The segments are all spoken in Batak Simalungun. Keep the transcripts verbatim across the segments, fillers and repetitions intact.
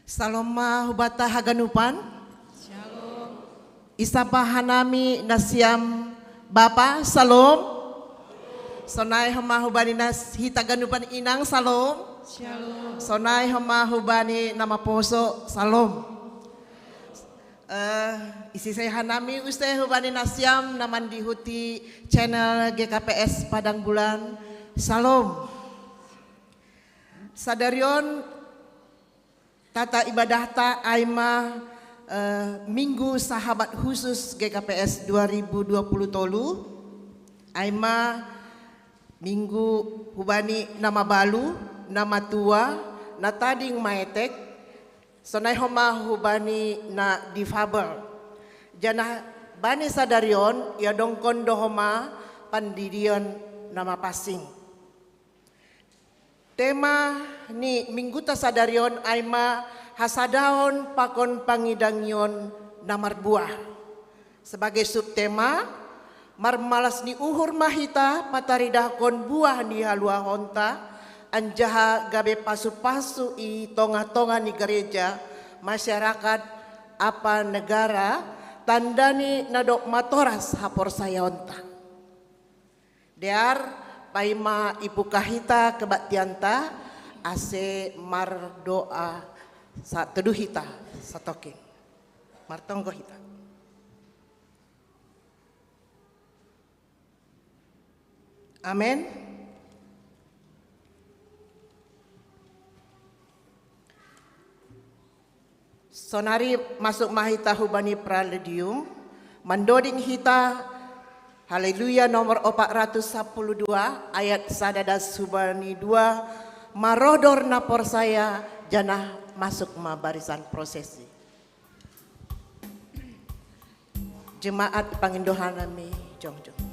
Salom ma hubata haganupan. Shalom. Isapa hanami nasiam bapa, salom. Sonai homa hubani nas hita ganupan inang, salom. Shalom. Sonai homa hubani na maposo, salom. Eh, isisai hanami use hubani nasiam na mandihuti channel G K P S Padang Bulan, salom. Sadarion tata ibadahta ai ma, eh, Minggu Sahabat Khusus G K P S dua ribu dua puluh tolu, ai ma minggu hubani na mabalu, na matua, na tading maetek, sonai homa hubani na difabel. Janah bani sadarion iadongkon do homa pandidion na mapansing. Tema ni mingguta sadarion ai ma hasadaon pakon pangidangion na marbuah. Sebagai subtema, marmalas ni uhur ma hita pataridahkon buah ni haluahonta, anjaha gabe pasu-pasu i tongah-tongah ni gareja, masyarakat, ampa negara, tanda ni na dob matoras haporsayaonta. Dear, paima ibuka hita kebaktianta, ase mardoa sa-, teduh hita satongkin. Martonggo hita. Amen. Sonari masuk ma hita hubani Praludium, mandoding hita Haleluya nomor opat ratus sapuluh dua, ayat sada das hubani dua, marodor na porsaya, janah masuk ma barisan prosesi. Jemaat pangindohan nami jongjong.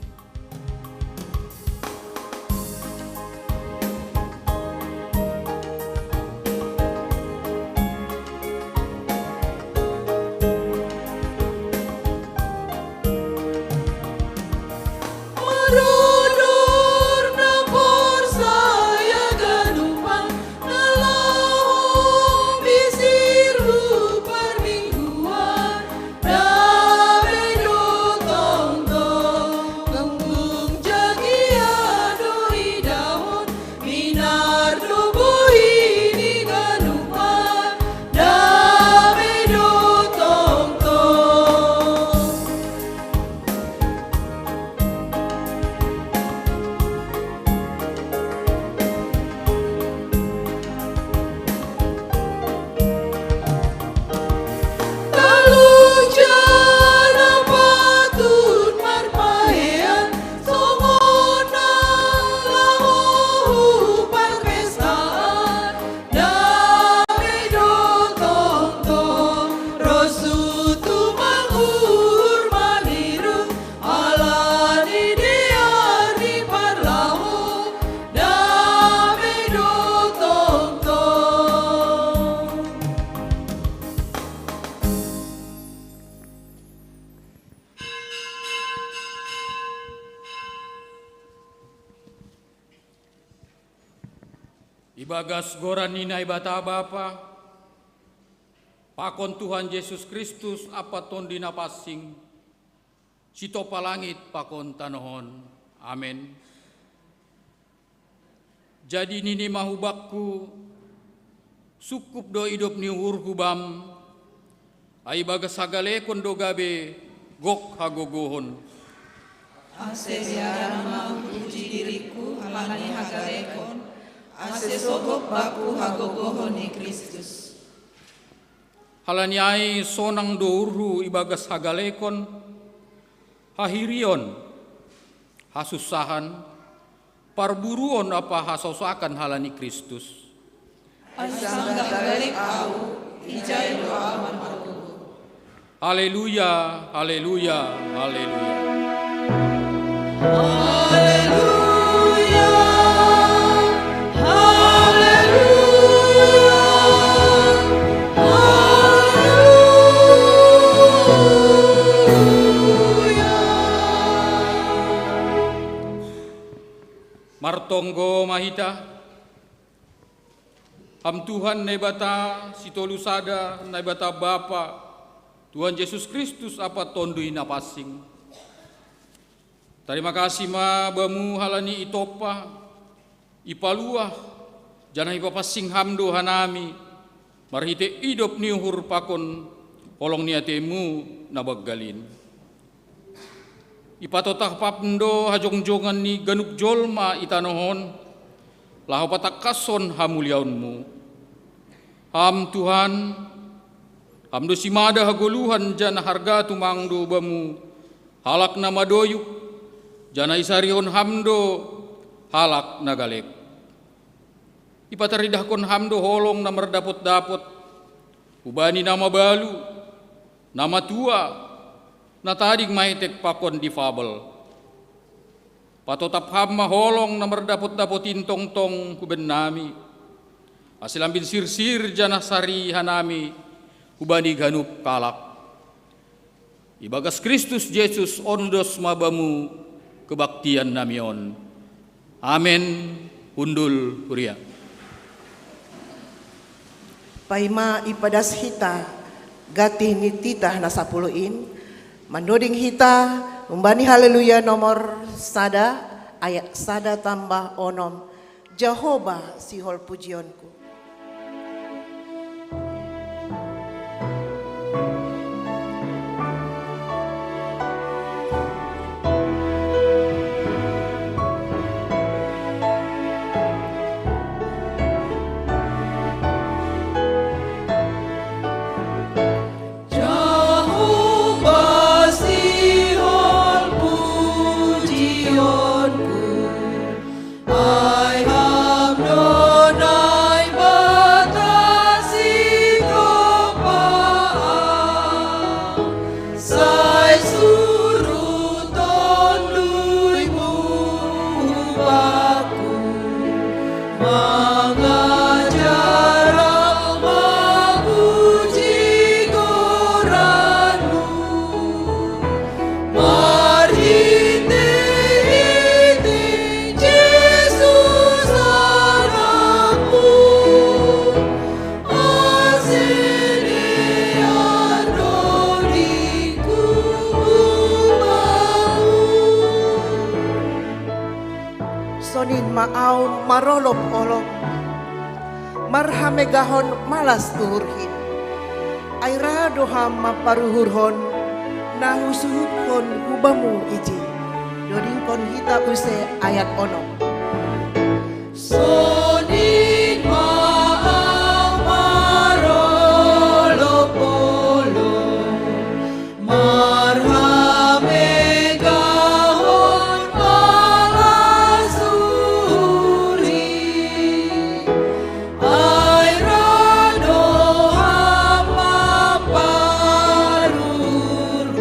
Ibagas goran ni Naibata Bapa, pakon Tuhan Jesus Kristus ampa Tondi Napansing, sitopa langit pakon tanoh on. Amen. Jadi nini ma hubakku, sungkup do idop ni uhurhu Bam, ai ibagas hagalekon do gabe gok hagogohon. Ase biaran ma hupuji diringku halani hagalekon, ase sogop bakku hagogohon ni Kristus. Halani ai sonang do uhurhu ibagas hagalekon, hahirion, hasunsahan, parburuon ampa hasosokan halani Kristus. Ai sanggah galek ahu, ijai do ahu margogoh. Haleluya, haleluya, haleluya. Haleluya, haleluya, haleluya. Martonggo ma hita. Ham Tuhan Naibata, sitolu sada, Naibata Bapa, Tuhan Jesus Kristus ampa Tonduy Napansing. Tarima kasih ma Bamu halani itompa, ipaluah, janah ipapansing Ham do hanami, marhitei idop ni uhur pakon holong ni atei-Mu na banggal in. Ipatotap Ham do hajongjongan ni ganup jolma i tanoh on, laho patangkashon hamuliaon-Mu. Ham Tuhan, Ham do simada hagoluhan, janah arga tumang do Bamu halak na madoyuk, janah isarihon Ham do halak na galek. Ipataridahkon Ham do holong na mardapot-dapot hubani na mabalu, na matua, na tading maetek pakon difabel. Patotap Ham ma holong na mardapot-dapot in tongtong hu bennami, ase lambin sirsir janah sari hanami hubani ganup halak. Ibagas Kristus Jesus ondos ma Bamu kebaktian nami on. Amen. Hundul huria. Paima ipadas hita gantih ni titah na sapuluh in, manoding hita humbani Haleluya nomor sada, ayat sada tambah onom, Jahowa sihol pujionku. Jahowa sihol pujionku, ai Ham do Naibata sitompaan, sai surut Tonduy-Mu hubakku, mangajar Au mamuji goran-Mu, marhitei-hitei Jesus Anak-Mu, ase dear do ningku hu Bamu. Sonin ma ahu marolop-olop, marhamegahon malas uhurhin. Ai ra do Ham mamparuhurhon na husuhutkon hu Bamu ijin. Dodingkon hita use ayat onom. Sonin ma ahu marolop-olop, marhamegahon malas uhurhin. Ai ra do Ham mamparuhurhon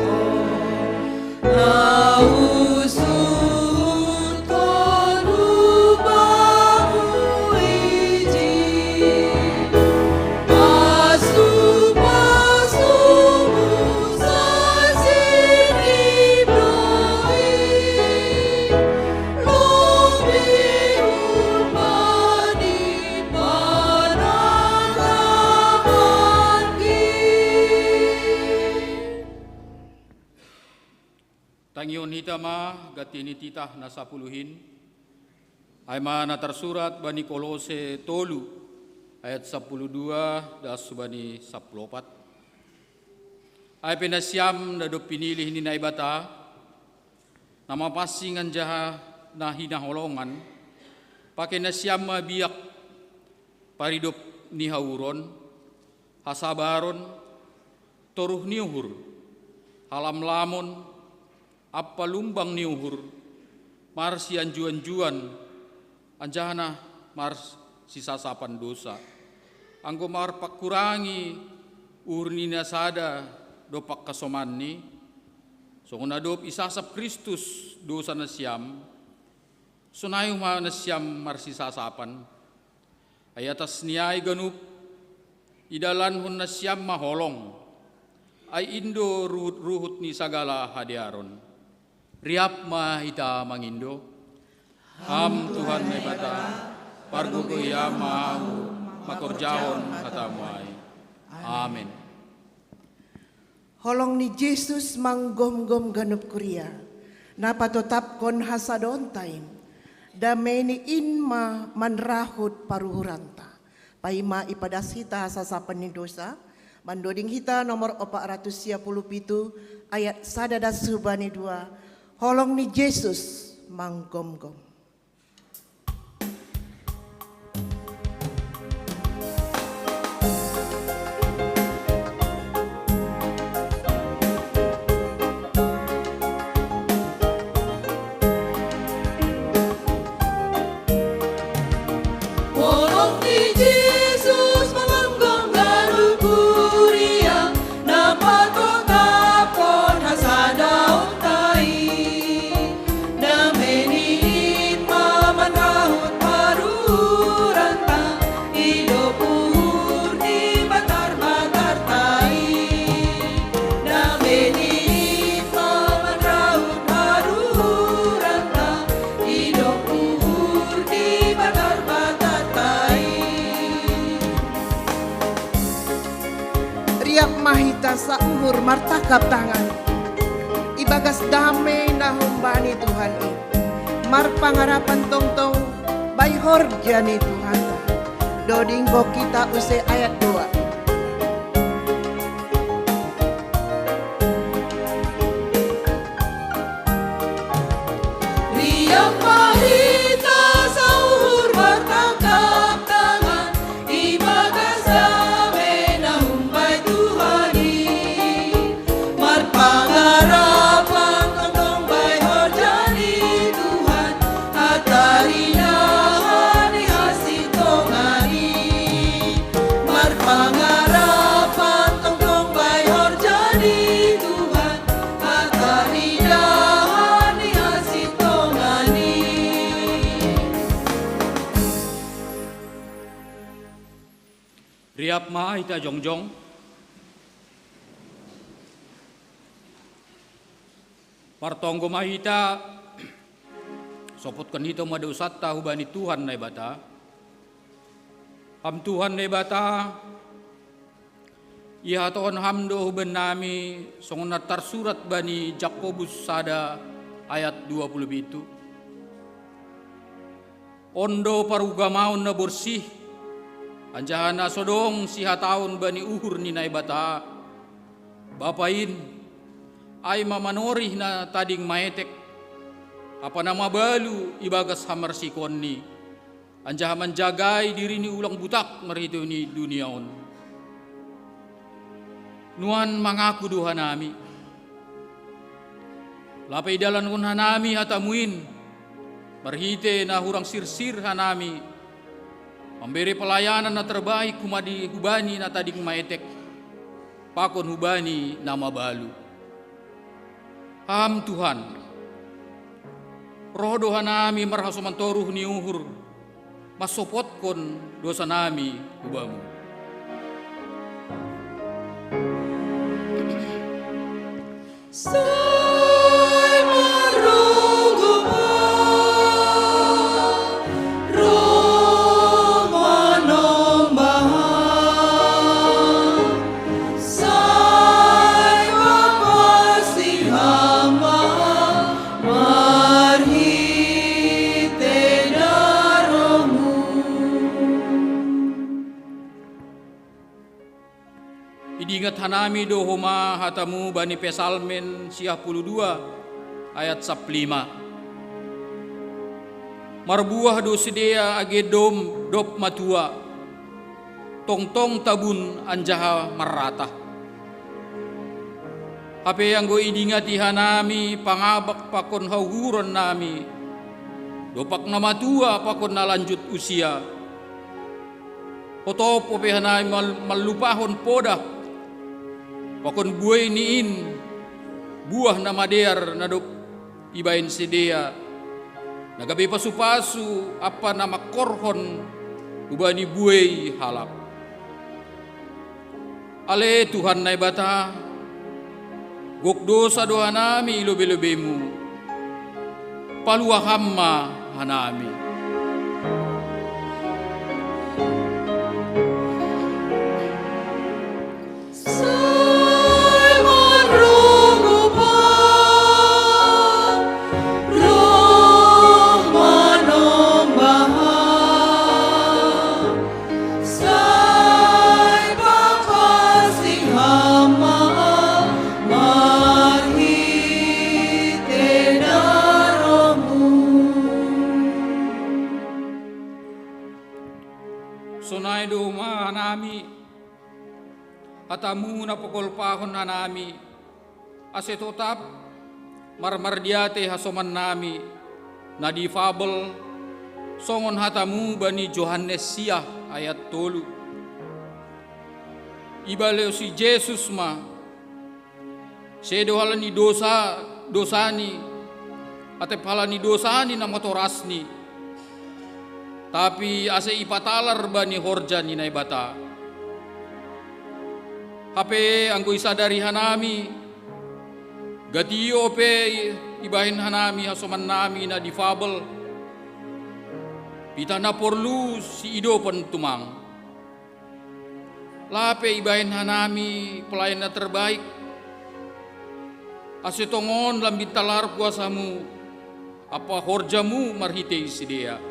na husuhutkon hu Bamu ijin. Pasu-pasu-Mu sai sinip do i, lobei humbani panangamankin. Tangihon hita ma gantih ni titah na sapuluh in, ai ma na tarsurat bani Kolose tolu, ayat sapuluh dua das hubani sapuluh opat. Ai pe nasiam na dob pinilih ni Naibata, na mapansing anjaha na hinaholongan, pakei nasiam ma biak paridop ni hauron, hasabaron, toruh ni uhur, halamlamon, ampa lumbang ni uhur, marsianju-anjuan, anjaha na marsisasapan dousa. Anggo marpangkurangi uhur ni na sada dompak hasomanni, songon na dob isasap Kristus dousa nasiam, sonai ma nasiam marsisasapan. Ai atas ni ai ganup, idalankon nasiam ma holong. Ai in do ruhut-ruhut ni sagala hadearon. Riap ma hita mangindo. Ham Tuhan Naibata, pargogoian ma ahu, pakorjahon hatamu ai. Amen. Holong ni Jesus manggomgom ganup kuria, na patotapkon hasadonta in, damei ni in ma manrahut paruhuranta. Paima ipadas hita hasasapan ni dosa, mandoding hita nomor opat ratus sia puluh pitu, ayat sada das hubani dua, holong ni Jesus manggomgom. Holong ni Jesus manggomgom ganup kuria, na patotapkon hasadaonta i. Damei ni in ma manrahut paruhuranta, idop uhur ni batar-batarta i. Damei ni in ma manrahut paruhuranta, idop uhur ni batar-batarta i. Riap ma hita sauhur martangkap tangan ibagas damei na humbani Tuhan i. Marpangarapan tongtong bai horja ni Tuhanta. Doding gok hita use ayat dua. Riap ma hita sauhur martangkap tangan ibagas damei na humbani Tuhan i. Marpangarapan tongtong bai horja ni Tuhan, hata ni Debata ni hasintongan i. Marpangarapan tongtong bai horja ni Tuhan, hata ni Debata ni hasintongan i. Riap ma hita jongjong. Partonggo ma hita, sopotkon hita ma dosanta hubani Tuhan Naibata. Ham Tuhan Naibata, ihatahon Ham do hubannami songon na tarsurat bani Jakobus sada ayat dua puluh pitu. On do parugamaon na borsih, anjaha na so dong sihatahon bani uhur ni Naibata, Bapa in, ai ma manorih na tading maetek, ampa na mabalu ibagas hamarsikonni, anjaha manjagai dirini ulang butak marhitei ni dunia on. Nuan mangaku do hanami, lape idalankon hanami hatamu in, marhitei na hurang sirsir hanami, mambere pelayanan na terbaik hubani, hubani na tading maetek, pakon hubani na mabalu. Ham Tuhan, roh do hanami marhasoman toruh ni uhur, mansopotkon dosanami hu Bamu. Sai marronggo ma, ro manomba Ham, sai papansing Ham ma marhitei darohMu. Idingat hanami do homa hatamu bani Psalmen sia puluh dua ayat sampulu lima. Marbuah do sidea age dom, dob matua, tongtong tabun anjaha marratah. Hape anggo idingati hanami pangabak pakon hauhuronnami, dompak na matua pakon na lanjut usia, hotop ope hanami mal-, mallupahon podah pakon buei ni in, buah na madear na dob ibaen sidea, na gabe pasu-pasu ampa na mangkorhon hubani buei halak. Ale Tuhan Naibata, gok dosa do hanami i lobe-lobeMu. Paluah Ham ma hanami. Tamu na pogolpahon hanami, ase totap marmardiate hasomannami na difabel, songon hatamu bani Johannes sia ayat tolu. Ibalosi Jesus ma, sedo halani dosa, dosani, atep halani dosani na matorasni, tapi ase ipatalar bani horja ni Naibata. Hape anggo isadari hanami, gati ope ibahen hanami hasomannami na difabel, pitah na porlu siidopan tumang. Lape ibahen hanami pelayan na terbaik, ase tongon lambin talar kuasamu ampa horjamu marhitei sidea.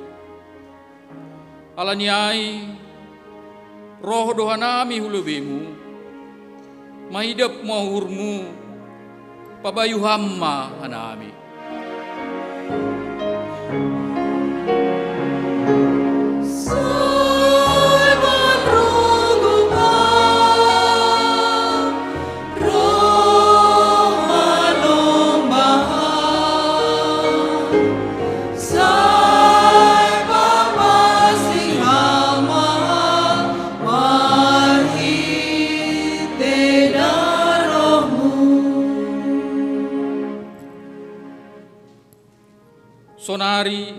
Alani ai, roh do hanami hu lobeimu, maidop ma uhurmu, pabayu ham ma hanami. Sonari,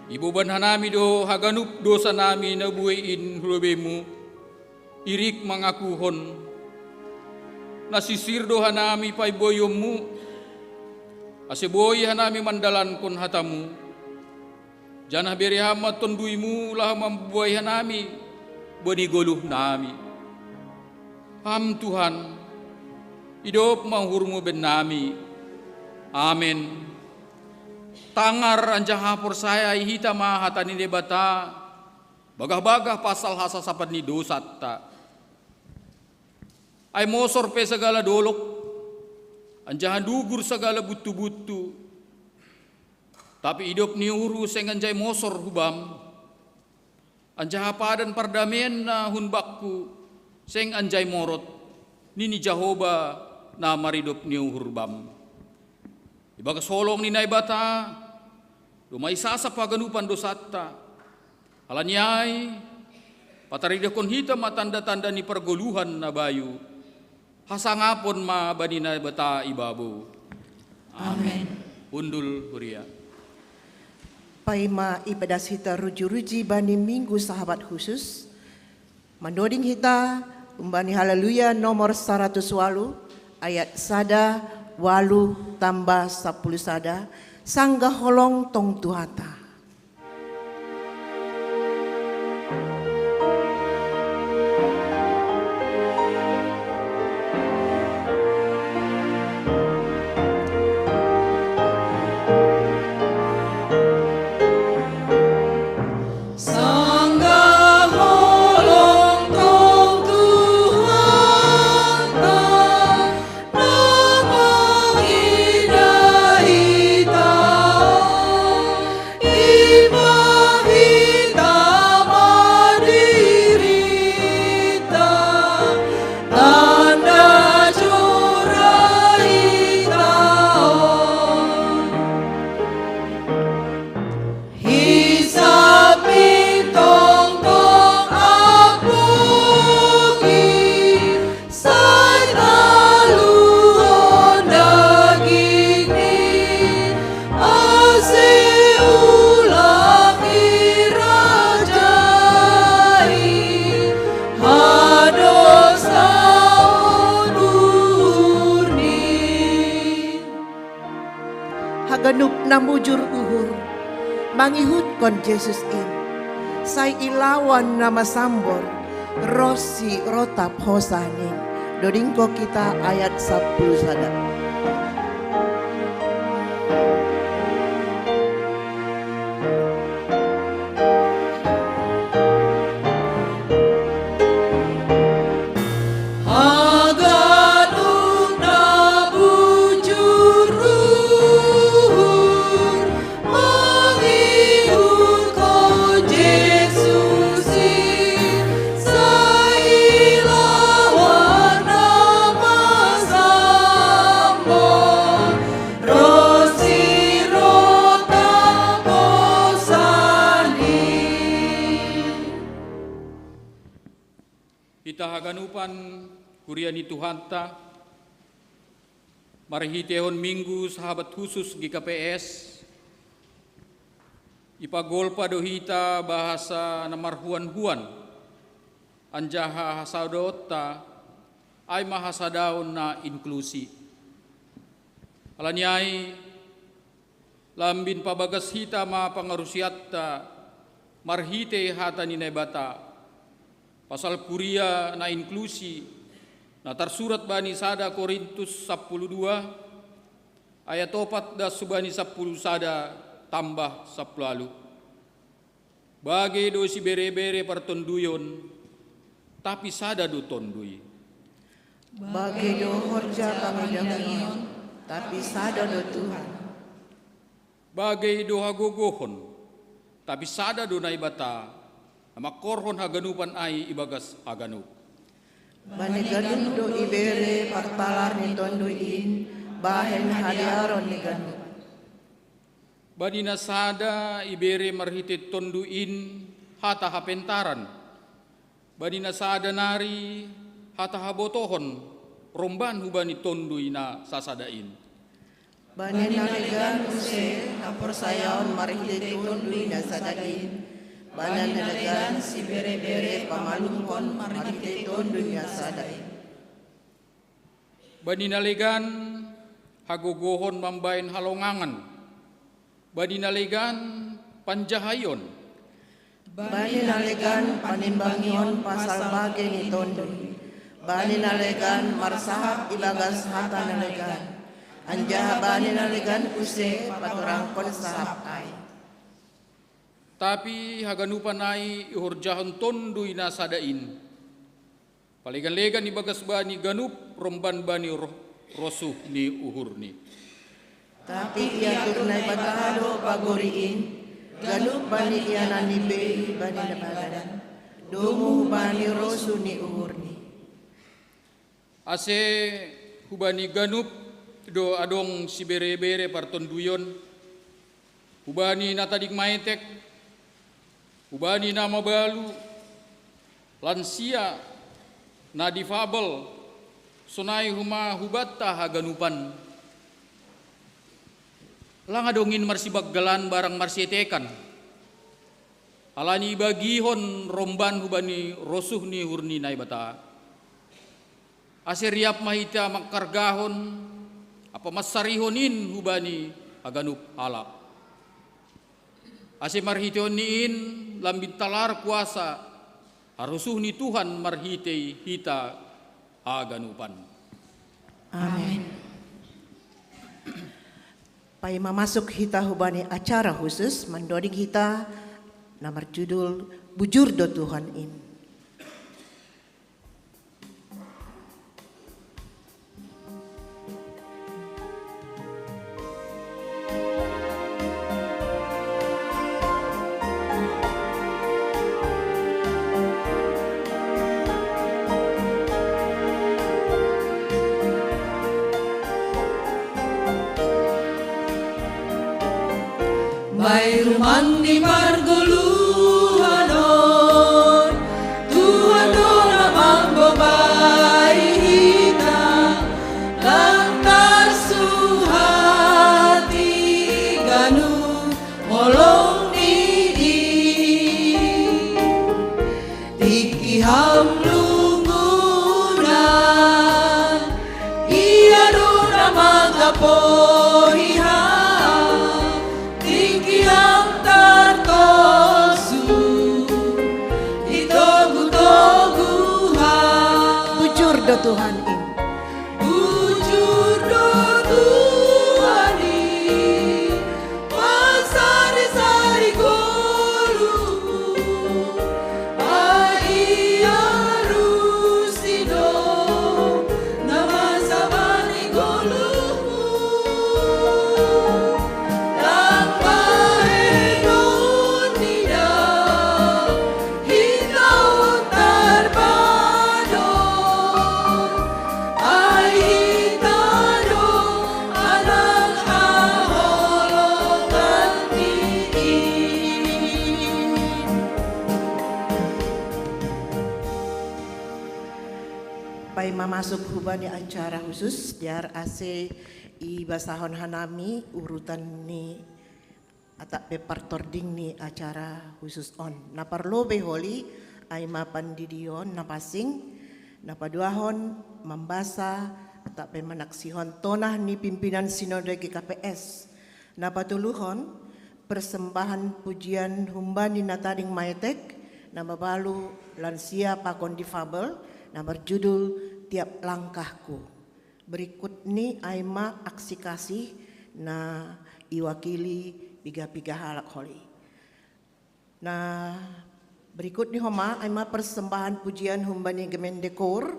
iboban hanami do haganup dosanami na buei in hu lobeimu, irik mangakuhon, na sirsir do hanami paimboionmu, ase boi hanami mandalankon hatamu, janah bere ham ma tonduimu laho mambuei hanami bani goluhnami. Ham Tuhan, idop ma uhurmu bennami. Amen. Tangar anjaha porsayai hita ma hata ni Naibata, bagah-bagah pasal hasasapan ni dosanta. Ai mosor pe sagala dolok, anjaha dugur sagala buntu-buntu, tapi idop ni uhurhu seng anjai mosor hu Bam, anjaha padan pardameenna hun bakku seng anjai morot, nini Jahowa na maridop ni uhur Bam. Ibagas holong ni Naibata, domai sasap haganupan dosanta. Alani ai, pataridahkon hita ma tanda-tanda ni pargoluhan na bayu, hasangapon ma bani Naibata ibabo. Amen. Hundul huria. Paima ipadas hita ruji-ruji bani Minggu Sahabat khusus, manoding hita humbani Haleluya nomor saratus walu, ayat sada, walu tambah sapuluh sada, sanggah holong tong Tuhanta. Sanggah holong tong Tuhanta, na mangidah hita, imbah hita madirita, tanda jora hita on. Hisap ni tongtong apuki, sai taluhon dagingni, ase ulang irajai hadosaon uhurni. Haganup na mujur uhur mangihutkon Jesus in, sai ilawan na masambor ronsi rotap hosa-Nin. Dodingkon hita ayat sapuluh sada. Haganup na bujur uhur mangihutkon Jesus in, sai ilawan Kuria ni Tuhanta, marhitehon Minggu Sahabat Husus G K P S, ipagolpa do hita bahasa na marhuan-huan, anjaha hasadaonta ai ma hasadaon na inklusi. Ala ni ai, lambin pabagas hita ma pangarusianta marhitei hata ni Naibata, pasal kuria na inklusi, na tarsurat bani sada Korintus sampulu dua, ayat opat das hubani sampulu sada tambah sampulu ualu. Bage do sibere-bere partonduyon, tapi sada do Tonduy. Bage do horja pangidangion, tapi sada do Tuhan. Bage do hagogohon, tapi sada do Naibata, na mangkorhon haganupan ai ibagas haganup. Bani ganup do ibere partalar ni Tonduy in, bahen hadearon ni ganup. Bani na sada ibere marhitei Tonduy in hata hapentaran, bani na sada nari hata habotohon romban hubani Tonduy na sasada in. Bani na legan use haporsayaon marhitei Tonduy na sada in, bani na legan sibere-bere pamalumhon marhitei Tonduy na sada in. Bani na legan hagogohon mambahen halongangan, bani na legan panjahaion, bani na legan panimbangion pasal bage ni Tonduy, bani na legan marsahap ibagas hata na legan, anjaha bani na legan use patorangkon sahap ai. Tapi haganupan ai ihorjahon Tonduy na sada in, palegan-legan ibagas bani ganup romban bani ro-, rosuh ni uhurni. Tapi iatur Naibata do pagori in, ganup bani ianan ni bei bani na bagadan, domu bani rosuh ni uhurni. Ase hubani ganup do adong sibere-bere partonduyon, hubani na tading maetek, hubani na mabalu, lansia, na difabel, sonai homa hubanta haganupan. Lang adong in marsibanggalan barang marsietekan, ala ni ibagihon romban hubani rosuh ni uhur ni Naibata. Ase riap ma hita mangkargahon ampa mansarihon in hubani haganup halak. Ase marhiteon ni in lambin talar kuasa harosuh ni Tuhan marhitei hita haganupan. Amen. Paima masuk hita hubani acara khusus, mandoding hita na marjudul Bujur do Tuhan in. Bairumang ni pargoluhan on, Tuhan do na mambobai hita, lantar suhat i ganup holong ni i. Tingki hamlungunan, ia do na mangapohi ham, tingki ham tartosu, itogu-togu ham. Bujur do Tuhan in. Bujur do Tuhan i, pasari-sari goluhmu, ai ia rusi do na mansabani goluhmu. Lang bahenon ni da hita on tarbadon. Masuk hubani acara khusus, diar ase i basahon hanami urutan ni atap pe partording ni acara khusus on. Na parlobe holi, ai ma pandidion na pasing, na paduahon mambasa atap pe manaksihon tonah ni pimpinan sinode G K P S. Na patoluhon, persembahan pujian humbani na tading maetek, na mabalu lansia pakon difabel, na marjudul Tiap Langkahku. Berikut ni ai ma aksi kasih na iwakili piga-piga halak holi. Na berikut ni homa ai ma persembahan pujian humbani Gemeinde Koor,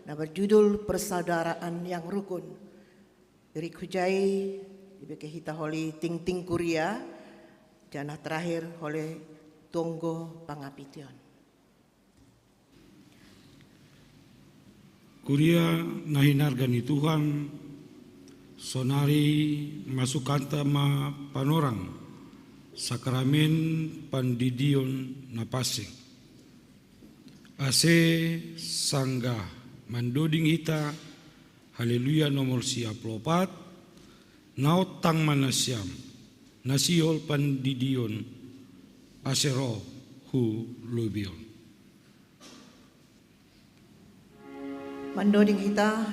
na berjudul Persaudaraan yang Rukun. Berik hujai dibege hita holi tingting kuria, janah terakhir holi tonggo pangapition. Kuria na hinarga ni Tuhan, sonari masukanta ma panorang sakramen pandidion na pasing. Ase sanggah mandoding hita Haleluya nomor sia puluh opat, na ontang ma nasiam, na sihol pandidion, ase roh hu lobion. Mandoding hita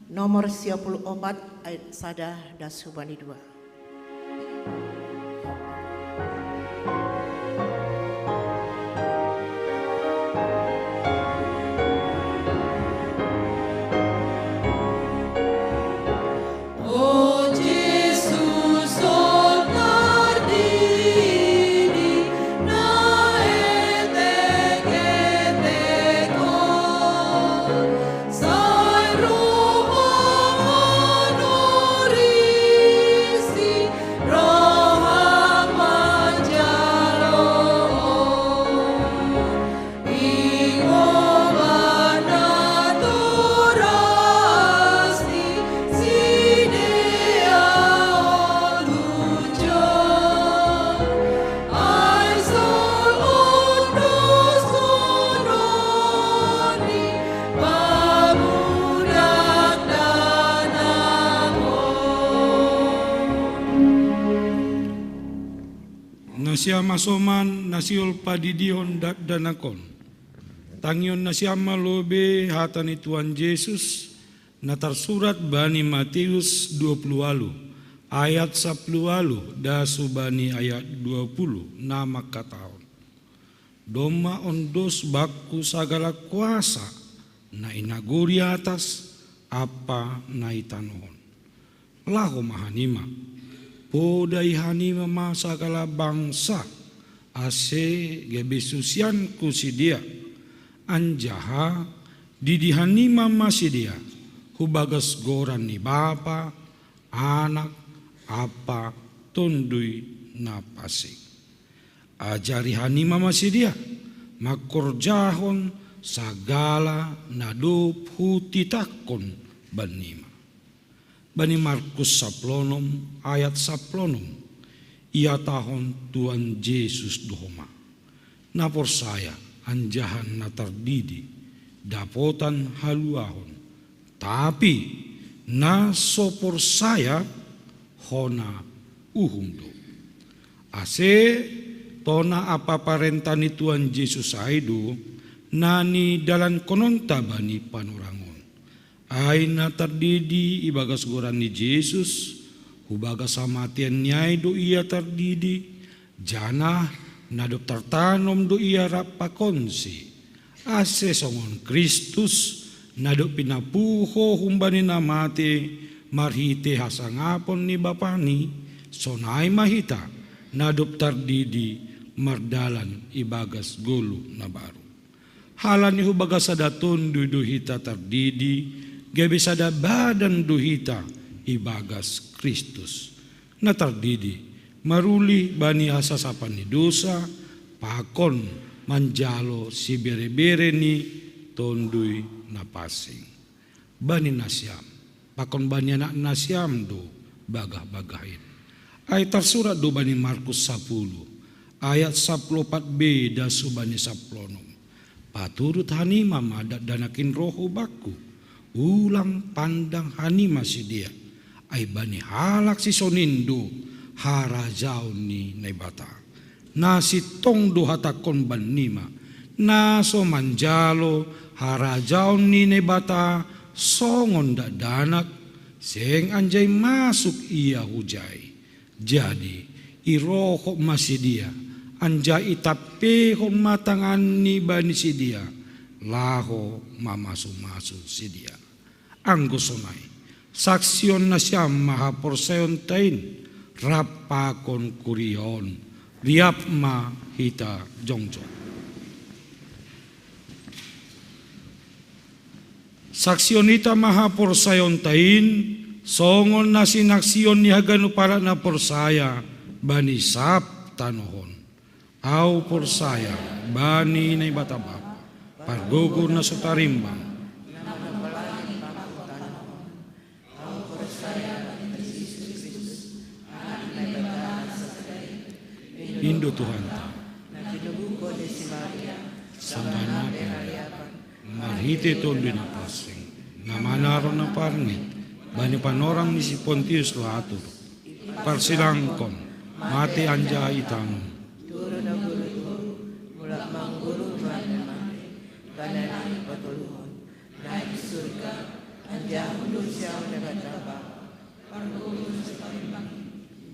nomor sia puluh opat ayat sada das hubani dua. Nasiam hasoman na sihol padidihon dakdanak on, tangion nasiam ma lobei hata ni Tuhan Jesus, na tarsurat bani Matius dua puluh walu, ayat sapuluh walu das hubani ayat dua puluh, na mangkatahon: Domma ondos bakku sagala kuasa, na i nagori atas ampa na i tanoh on. Laho ma hanima, podai hanima ma sagala bangsa, ase gabe susianku sidea, anjaha didi hanima ma sidea hu bagas goran ni Bapa, Anak, ampa Tonduy Napansing. Ajari hanima ma sidea mangkorjahon sagala na dob hutitahkon bannima. Bani Markus saplonom ayat saplonom, ihatahon Tuhan Jesus do homa: Na porsaya anjaha na tardidi dapotan haluahon, tapi na so porsaya hona uhum do. Ase tona ampa parenta ni Tuhan Jesus ai do na nidalankononta bani panorang on. Ai na tardidi ibagas goran ni Jesus, hubagas hamateenni ai do ia tardidi, janah na dob tartanom do ia rap pakonsi, ase songon Kristus, na dob pinapuho humbani na mate marhitei hasangapon ni Bapani, sonai ma hita, na dob tardidi mardalan ibagas goluh na baru. Halani hubagas sada Tonduy do hita tardidi, gabe sada badan do hita ibagas Kristus. Na tardidi, marulih bani hasasapan ni dousa, pakon manjalo siberebere ni Tonduy Napansing. Bani nasiam, pakon bani anak nasiam do bagah-bagah in. Ai tarsurat do bani Markus sapuluh, ayat sapuluh opat be das hubani sapuluh onom: Paturut hanima ma dakdanak in roh hu bakku, Ulang pandang hanima sidea, ai bani halak sisonin do harajaon ni Naibata. Na sintong do hatangkon bannima, na so manjalo harajaon ni Naibata songon dakdanak, seng anjai masuk ia hujai. Jadi irohop ma sidea, anjaha itampehon ma tanganni bani sidea, laho mamasumasu sidea. Anggo sonai, saksihon nasiam ma haporsayaonta in, rap pakon kuria on, riap ma hita jongjong. Saksihon hita ma haporsayaonta in, songon na sinaksihon ni haganup halak na porsaya bani sab tanoh on. Ahu porsaya bani Naibata Bapa, pargogo na so tarimbang, in do Tuhanta, sambana pe marhite Tonduy Napansing, na manaron na parngit bani panorang ni si Pontius Latus, parsilangkon, mate anjaha itanom. Turun na guru-guru, mulak mangguru bani na mate, bani na ipatoluhon, naik surga, anjaha hundul siamun Naibata Bapa. Parguru na so tarimbang i.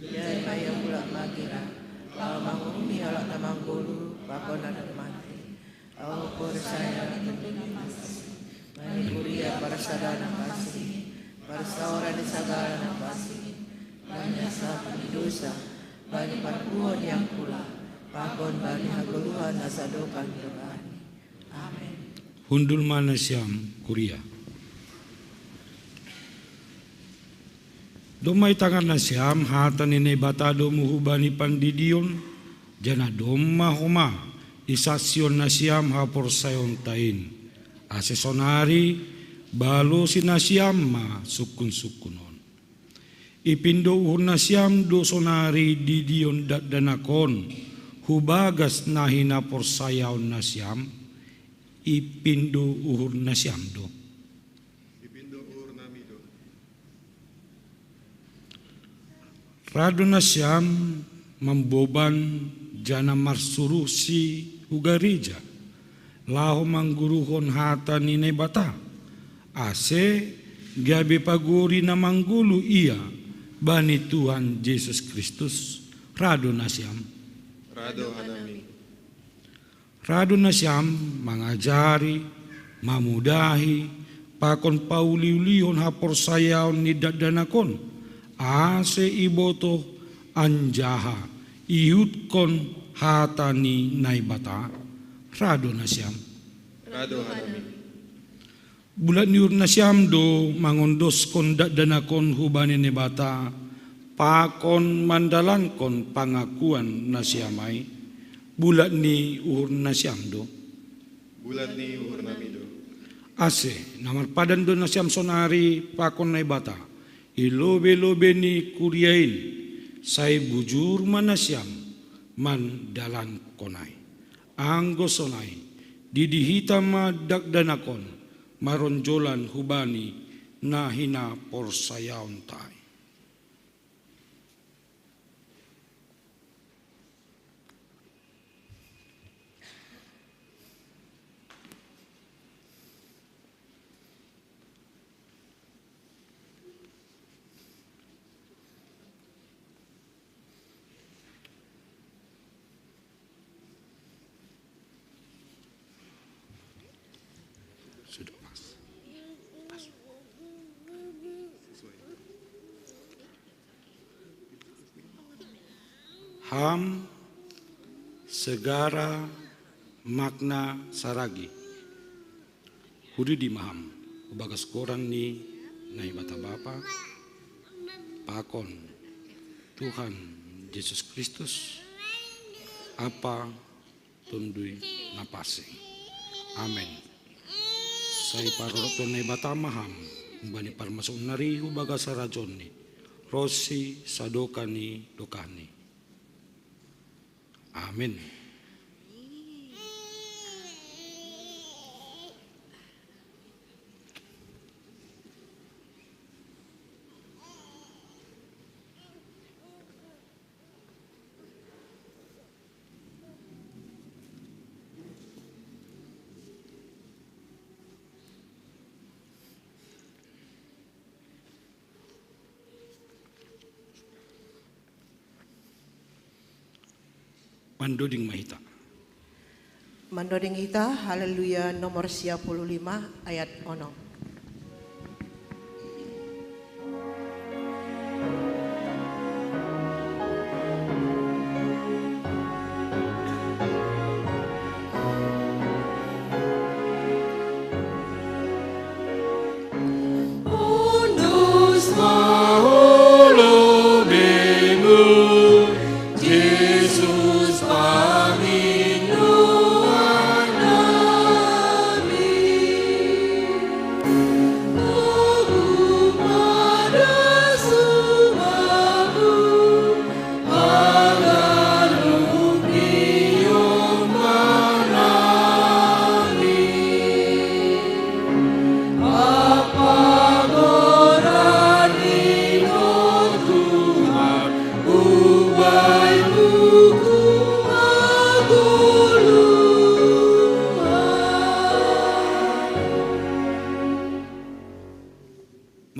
Jadi ma ia mulak magira, laho manguhumi halak na mangguru pakon na dob mate. Ahu porsaya bani Tonduy Napansing, bani kuria parsadaan na pansing, parsaoran ni sagala na pansing, bani hasahapon ni dosa, bani parpuho ni angkula, pakon bani hagoluhan na sadokah ni dokahni. Amen. Hundul ma nasiam kuria. Domma itangar nasiam hata ni Naibata domu hubani pandidion, janah domma homa isaksihon nasiam haporsayaonta in, ase sonari balosi nasiam ma sungkun-sungkun on. Ipindo uhur nasiam do sonari didion dakdanak on hu bagas na hinaporsayaon nasiam, ipindo uhur nasiam do. Ipindo uhur nami do. Ra do nasiam mamboban janah marsuruhsi hu gareja, laho mangguruhon hata ni Naibata, ase gabe pagori na manggoluh ia bani Tuhan Jesus Kristus. Ra do nasiam. Ra do hanami. Ra do nasiam mangajari, mamudahi, pakon pauliulihon haporsayaon ni dakdanak on, ase ibotoh anjaha iihutkon hata ni Naibata. Ra do nasiam. Ra do hanami. Bulat ni uhur nasiam do mangondoskon dakdanak on hubani Naibata, pakon mandalankon pangakuan nasiam ai. Bulat ni uhur nasiam do. Bulat ni uhur nami do. Ase na marpadan do nasiam sonari pakon Naibata i lobei-lobei ni kuria in, sai bujur ma nasiam mandalankon ai. Anggo sonai, didi hita ma dakdanak on maronjolan hubani na hinaporsayaonta ai. Sudah pas. Pas. Ham segara makna saragi. Hudidi ma ham hu bagas goran ni Naibata Bapa, pakon Tuhan Jesus Kristus, ampa Tonduy Napansing. Amen. Sai parorot Tuhan Naibata ma ham, humbani parmasuk nari hu bagas harajaonNi, ronsi sadokah ni dokahNi. Amen. Mandoding ma hita. Mandoding hita, Haleluya nomor sia puluh lima ayat onom.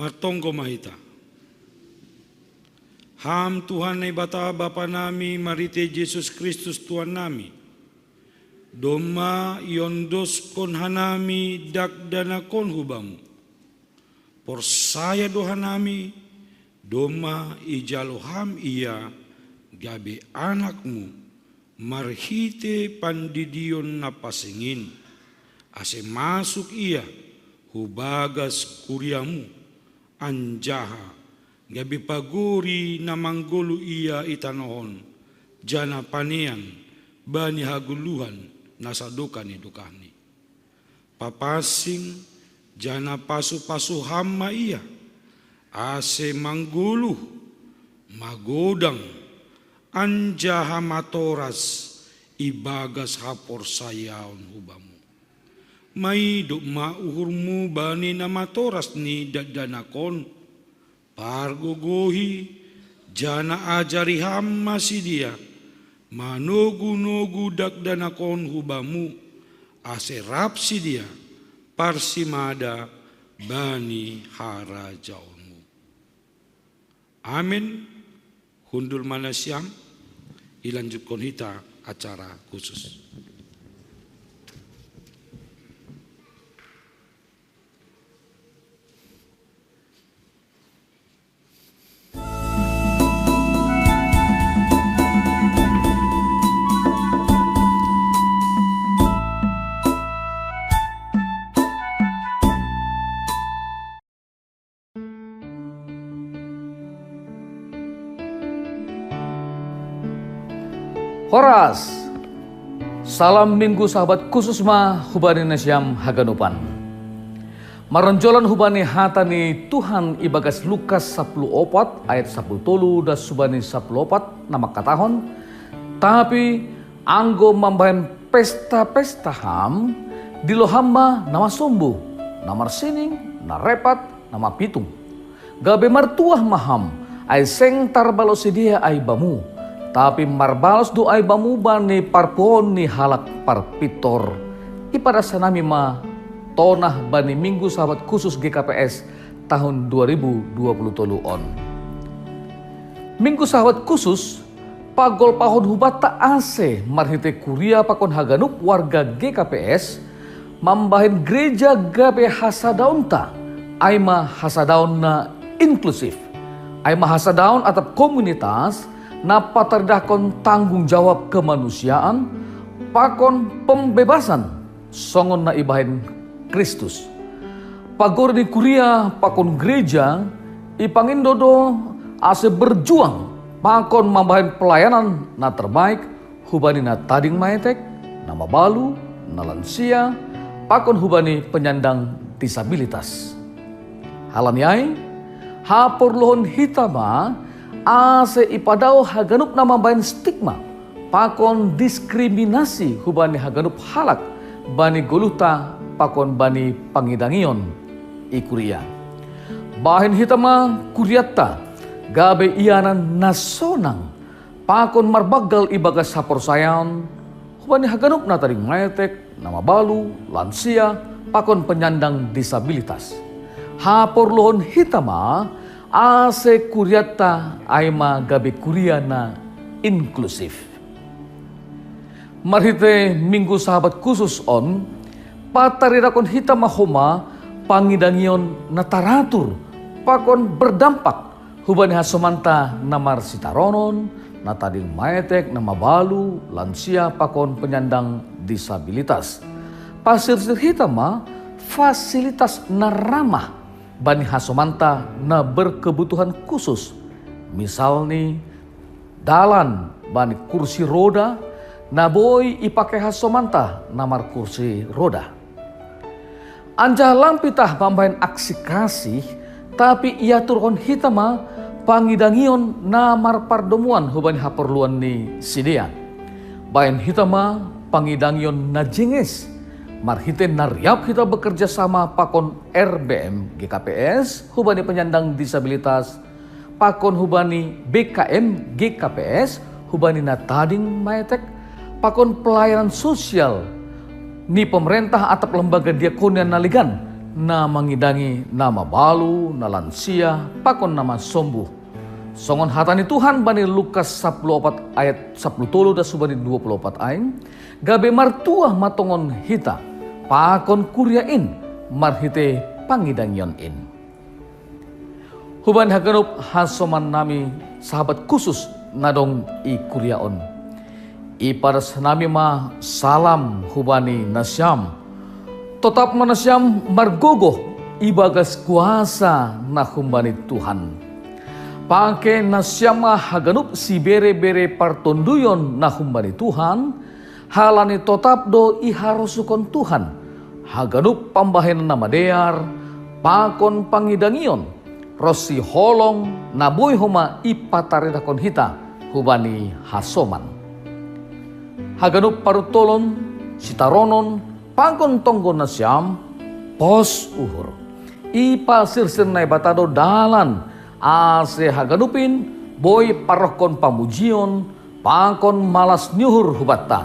Martonggo ma hita. Ham Tuhan Naibata Bapa nami, marhite Jesus Kristus Tuhan nami, domma iondoskon hanami dakdanakonhu Bamu. Porsaya do hanami, domma ijalo Ham Ia gabe anakMu, marhite pandidion na pansing in, ase masuk Ia hu bagas kuriaMu, anjaha gabe pagori na manggoluh Ia i tanoh on, janah panean bani hagoluhan na sadokah ni dokahni. Papansing janah pasu-pasu Ham ma Ia, ase manggoluh, magodang, anjaha matoras ibagas haporsayaon hu Bamu. Maidop ma uhurMu bani na matoras ni dakdanak on, pargogohi, janah ajari Ham ma sidea manogu-nogu dakdanak on hu Bamu, ase rap sidea parsimada bani harajaonMu. Amen. Hundul ma nasiam, ilanjutkon hita acara khusus. Horas! Salam Minggu Sabat khusus ma hubani nasiam haganupan. Maronjolan hubani hata ni Tuhan ibagas Lukas sapuluh opat ayat sapuluh tolu das hubani sapuluh opat na mangkatahon, tapi anggo mambahen pesta-pesta ham, dilo ham ma na masombu, na marsining, na repat, na mapitung. Gabe martuah ma ham, ai seng tarbalos sidea ai bamu, tapi marbalos do ai bamu bani parpuhoon ni halak parpintor. Ipadas hanami ma tonah bani Minggu Sabat khusus G K P S tahun dua ribu dua puluh tolu on. Minggu Sabat khusus pagolpahon hubanta ase marhite kuria pakon haganup warga G K P S mambahen gereja gabe hasadaonta, ai ma hasadaon na inklusif, ai ma hasadaon atap komunitas na pataridahkon tanggung jawab kemanusiaan pakon pembebasan songon na ibahen Kristus. Pagori ni kuria pakon gereja ipangindo do ase berjuang pakon mambahen pelayanan na terbaik hubani na tading maetek, na mabalu, na lansia, pakon hubani penyandang disabilitas. Halani ai, haporluhon hita ma ase ipadao haganup na mambahen stigma pakon diskriminasi hubani haganup halak bani goluhta pakon bani pangidangion i kuria. Bahen hita ma kurianta gabe ianan na sonang pakon marbanggal ibagas haporsayaon hubani haganup na tading maetek, na mabalu, lansia, pakon penyandang disabilitas. Haporluhon hita ma ase kurianta ai ma gabe kuria na inklusif. Marhite Minggu Sabat khusus on, pataridakon hita ma homa pangidangion na taratur pakon berdampak hubani hasomanta na marsitaronon, na tading maetek, na mabalu, lansia pakon penyandang disabilitas. Pasirsir hita ma fasilitas na ramah bani hasomanta na berkebutuhan khusus, misalni dalan bani kursi roda, na boi ipake hasomanta na markursi roda. Anjaha lang pitah mambahen aksi kasih, tapi iaturhon hita ma pangidangion na marpardomuan hubani haporluan ni sidea. Bahen hita ma pangidangion na jenges, marhite na riap hita bekerja sama pakon R B M G K P S hubani penyandang disabilitas, pakon hubani B K M G K P S hubani na tading maetek, pakon pelayanan sosial ni pemerintah atap lembaga diakonia na legan, na mangidangi na mabalu, na lansia, pakon na masombuh. Songon hata ni Tuhan bani Lukas sapuluh opat ayat sapuluh tolu das hubani dua puluh opat ai, gabe martuah ma tongon hita pakon kuria in marhite pangidangion in. Hubani haganup hasomannami sahabat khusus na dong i kuria on, ipadas hanami ma salam hubani nasiam. Totap ma nasiam margogoh ibagas kuasa na humbani Tuhan. Pake nasiam ma haganup sibere-bere partonduyon na humbani Tuhan, halani totap do iharosukon Tuhan haganup pambahenan na madear pakon pangidangion ronsi holong na boi homa ipataridakon hita hubani hasoman. Haganup parutolon, sitaronon, pakon tonggo nasiam, pos uhur. Ipasirsir Naibata do dalan ase haganup in boi parohkon pamujion pakon malas ni uhur hubanta.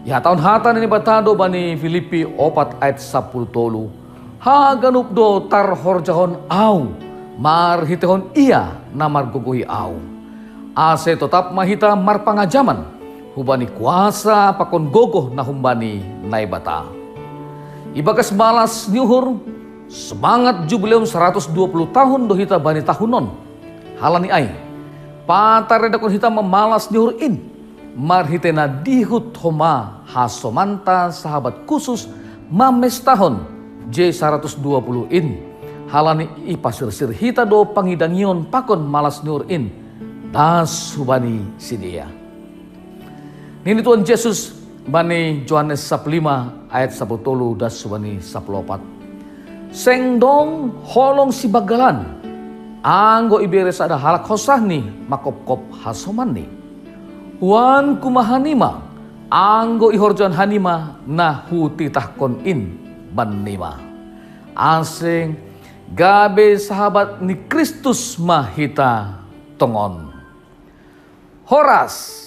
Ihatahon hata ni Naibata do bani Filipi opat ayat sapuluh tolu, haganup do tarhorjahon Ahu marhitehon Ia na margogohi Ahu. Ase totap ma hita marpangajaman hubani kuasa pakon gogoh na humbani Naibata. Ibagas malas ni uhur, semangat jubileum saratus dua puluh tahun do hita bani tahun on. Halani ai, pataridakon hita ma malas ni uhur in marhite na dihut homa hasomanta sahabat khusus mamestahon J saratus dua puluh in. Halani ipasirsir hita do pangidangion pakon malas ni uhur in das hubani sidea. Nini Tuhan Jesus bani Johannes sapuluh lima ayat sapuluh tolu das hubani sapuluh opat, seng dong holong sibanggalan anggo ibere sada halak hosahni mangkopkop hasomanni. Huanku ma hanima anggo ihorjahon hanima na hutitahkon in bannima. Ase gabe sahabat ni Kristus ma hita tongon. Horas.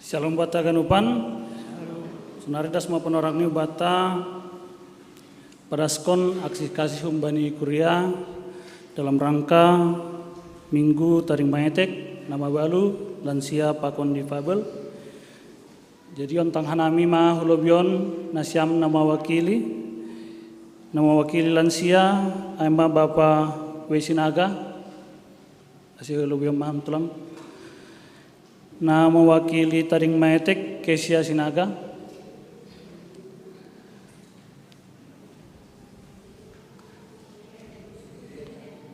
Shalom bata haganupan. Sonari das ma panorang ni bata padaskon aksi kasih humbani kuria dalam rangka Minggu Tading Maetek, na mabalu, lansia pakon difabel. Jadi ontang hanami ma hu lobion nasiam na mawakili, na mawakili lansia, ai ma Bapa W Sinaga, asi hu lobion ma ham tulang. Na mawakili Tading Maetek, Kesia Sinaga.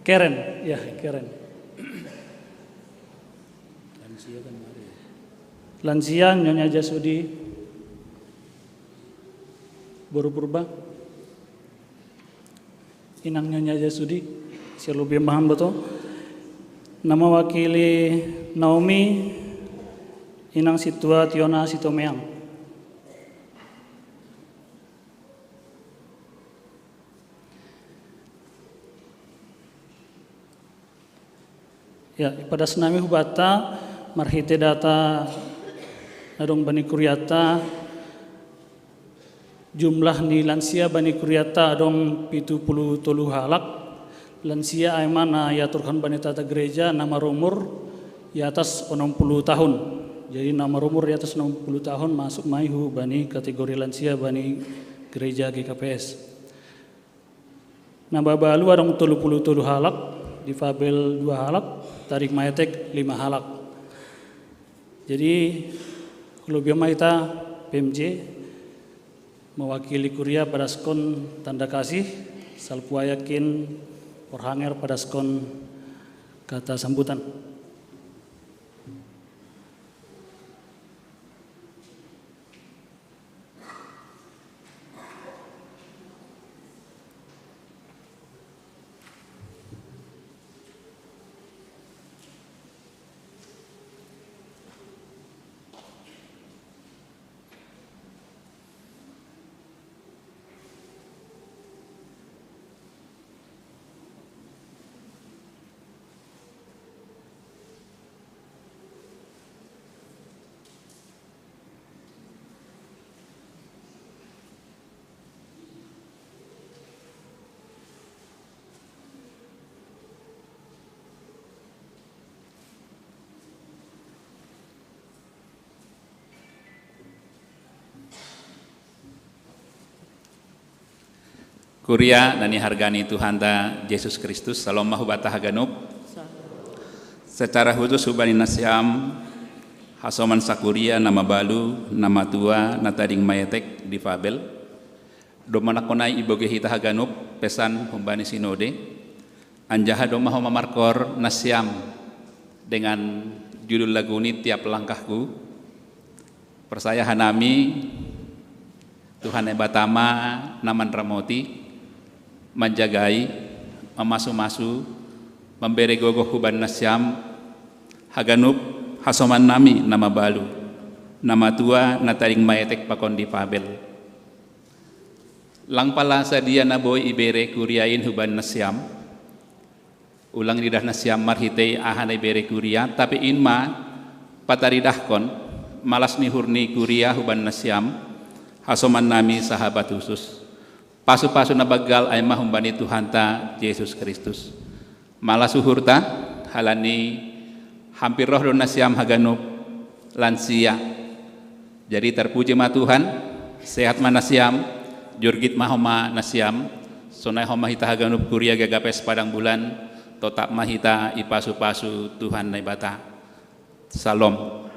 Keren, ya, keren. Lansia kan mari. Lansia, Nyonya Jasudi. Boru Purba. Inang Nyonya Jasudi, sialubi mahan betul. Na mawakili Naomi, Inang Situa Tiona Sitomeang. Ya, padas nami hu bata, marhite data na dong bani kuriata, jumlah ni lansia bani kuriata adong pitu puluh tolu halak. Lansia ai ma na iaturhon bani tata gereja na marumur i atas onom puluh tahun. Jadi na marumur i atas onom puluh tahun masuk ma i hu bani kategori lansia bani gereja G K P S. Na mabalu adong tolu puluh tolu halak, difabel dua halak, Tading Maetek lima halak. Jadi, hu lobion ma hita P M J, mawakili kuria padaskon tanda kasih, salpu ai yakin Porhanger padaskon kata sambutan. Kuria na nihargani Tuhanta Jesus Kristus, shalom ma hu bata haganup. Secara khusus hu bani nasiam, hasoman sakuria na mabalu, na matua, na tading maetek, difabel. Domma nangkon ai ibogei hita haganup pesan humbani sinode, anjaha domma homa markoor nasiam dengan judul lagu ni Tiap Langkahku. Porsaya hanami, Tuhan Naibata ma na manramoti, manjagai, mamasu-masu, mambere gogoh huban nasiam haganup, hasoman nami na mabalu, na matua, na tading maetek pakon difabel. Lang pala sadia na boi ibere kuria in huban nasiam. Ulang iidah nasiam marhitei aha na ibere kuria, tapi in ma pataridahkon malas ni uhur ni kuria huban nasiam, hasoman nami sahabat khusus. Pasu-pasu na banggal ai ma humbani Tuhanta Jesus Kristus. Malas uhurta, halani hampir roh do nasiam haganup lansia. Jadi terpuji ma Tuhan, sehat ma nasiam, jurgit ma homa nasiam, sonai homa hita haganup kuria G K P S Padang Bulan, totap ma hita ipasu-pasu Tuhan Naibata. Shalom.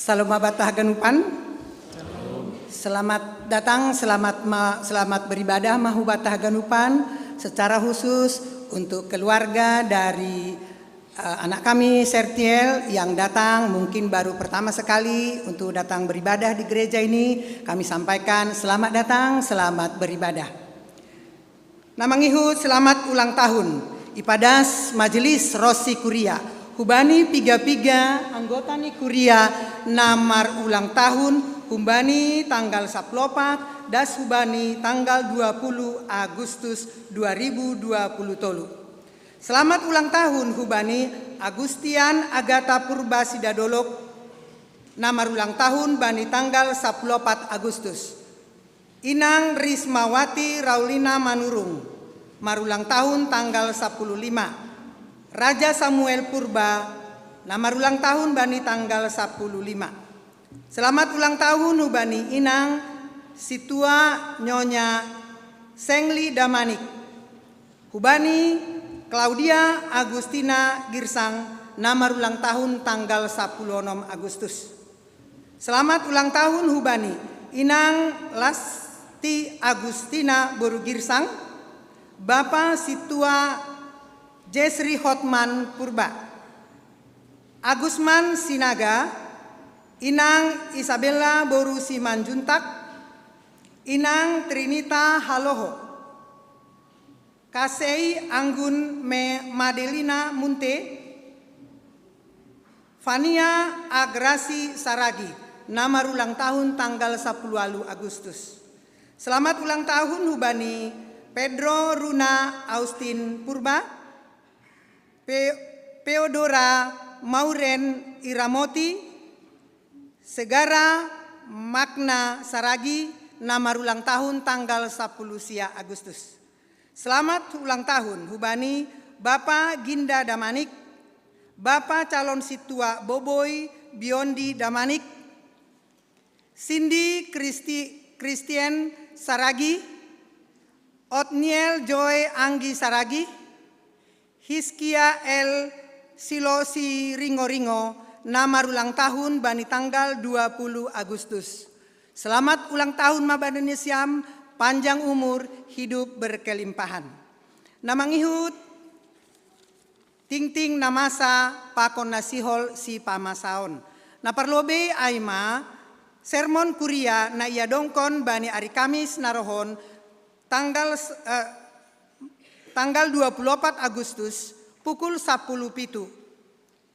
Salom Mabatah Ganupan. Selamat datang, selamat ma, selamat beribadah mahu Batah Ganupan. Secara khusus untuk keluarga dari uh, anak kami Sertiel yang datang mungkin baru pertama sekali untuk datang beribadah di gereja ini, kami sampaikan selamat datang, selamat beribadah. Na mangihut selamat ulang tahun ipadas Majelis Rosi Kuria hubani piga-piga anggota ni kuria na marulang tahun hubani tanggal saplopat das hubani tanggal dua puluh Agustus dua ribu dua puluh tolu. Selamat ulang tahun hubani Agustian Agata Purba Sidadolok na marulang tahun bani tanggal saplopat Agustus. Inang Rismawati Raulina Manurung, marulang tahun tanggal sapuluh lima. Raja Samuel Purba, na marulang tahun bani tanggal sapuluh lima. Selamat ulang tahun hubani Inang Situa Nyonya Sengli Damanik. Hubani Claudia Agustina Girsang, na marulang tahun tanggal sapuluh onom Agustus. Selamat ulang tahun hubani Inang Lasti Agustina Boru Girsang, Bapa Situa Jesri Hotman Purba, Agusman Sinaga, Inang Isabella Boru Simanjuntak, Inang Trinita Haloho, Kasei Anggun me Madelina Munte, Fania Agrasi Saragi, na marulang tahun tanggal sapuluh walu Agustus. Selamat ulang tahun hubani Pedro Runa Austin Purba, Pe, Peodora Mauren Iramoti, Segara Magna Saragi, na marulang tahun tanggal sapuluh sia Agustus. Selamat ulang tahun hubani Bapa Ginda Damanik, Bapa Calon Situa Boboi Biondi Damanik, Cindy Christi, Christian Saragi, Otniel Joy Anggi Saragi, Hiskia L Silosi Ringo-Ringo, na marulang tahun bani tanggal dua puluh Agustus. Selamat ulang tahun ma bani nisiam, panjang umur, hidup berkelimpahan. Na mangihut tingting na masa pakon na sihol sipamasaon. Na parlobei ai ma sermon kuria na iadongkon bani ari Kamis na rohon tanggal eh, tanggal dua puluh opat Agustus pukul sapuluh pitu.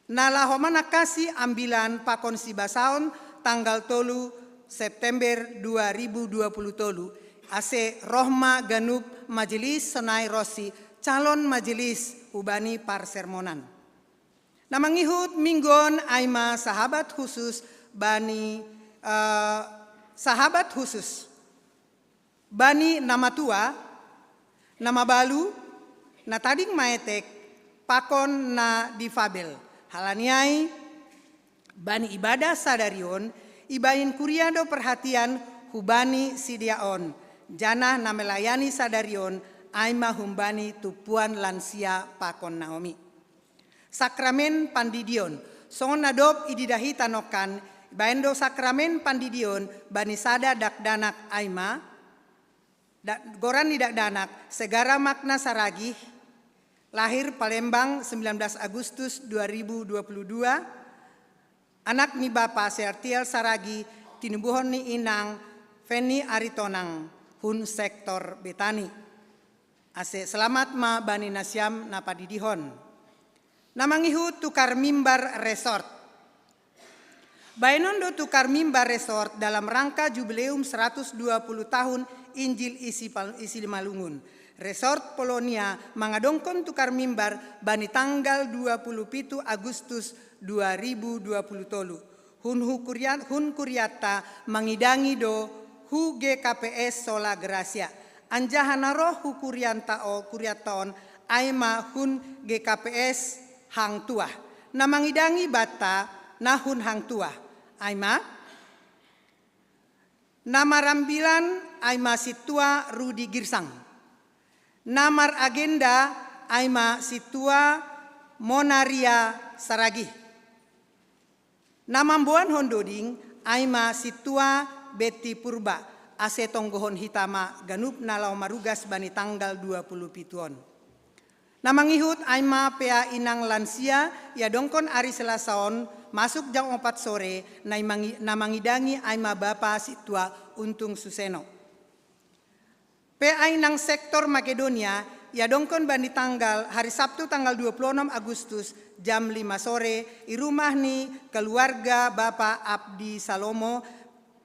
Na laho manangkasi ambilan pakon sibasaon tanggal tolu September dua ribu dua puluh tolu, ase roh ma ganup majelis sonai ro si calon majelis hubani parsermonan. Na mangihut minggon ai ma sahabat khusus bani eh, sahabat khusus bani na matua, na mabalu, na tading maetek, pakon na difabel. Halani ai bani ibadah sadari on, ibaen kuria do perhatian hubani sidia on, janah na melayani sadari on ai ma humbani tumpuan lansia pakon Naomi. Sakramen pandidion. Songon na dob ididah hita nongkan, baen do sakramen pandidion bani sada dakdanak ai ma, da, goran ni dakdanak Segara Magna Saragih, lahir Palembang sembilan belas Agustus dua ribu dua puluh dua, anak ni bapa Sertiel Saragih, tinubuhon ni inang Feni Aritonang, hun sektor Betani. Ase selamat ma bani nasiam na padidihon. Na mangihut tukar mimbar resort. Baenon do tukar mimbar resort dalam rangka jubileum seratus dua puluh tahun Injil isi, Pal- isi Simalungun. Resort Polonia mangadongkon tukar mimbar bani tanggal dua puluh pitu Agustus dua ribu dua puluh tolu. Hun hu kurian, hun kuriatta mangidangi do hu G K P S Sola Gracia. Anjaha na roh hu kurianta o, kuriatta on ai ma hun G K P S Hang Tuah. Na mangidangi banta na hun Hang Tuah. Ai ma na marambilan ai ma Situa Rudi Girsang. Na maragenda ai ma Situa Monaria Saragih. Na mamboan hon doding ai ma sintua Betti Purba, ase tonggohon hita ma ganup na laho marugas bani tanggal dua puluh pitu on. Na mangihut ai ma P A inang lansia, iadongkon ari Selasa on masuk jam opat sore, na mangidangi ai ma bapa sintua Untung Suseno. P A inang sektor Makedonia, iadongkon bani tanggal hari Sabtu tanggal dua puluh enam Agustus jam lima sore i rumah ni keluarga Bapa Abdi Salomo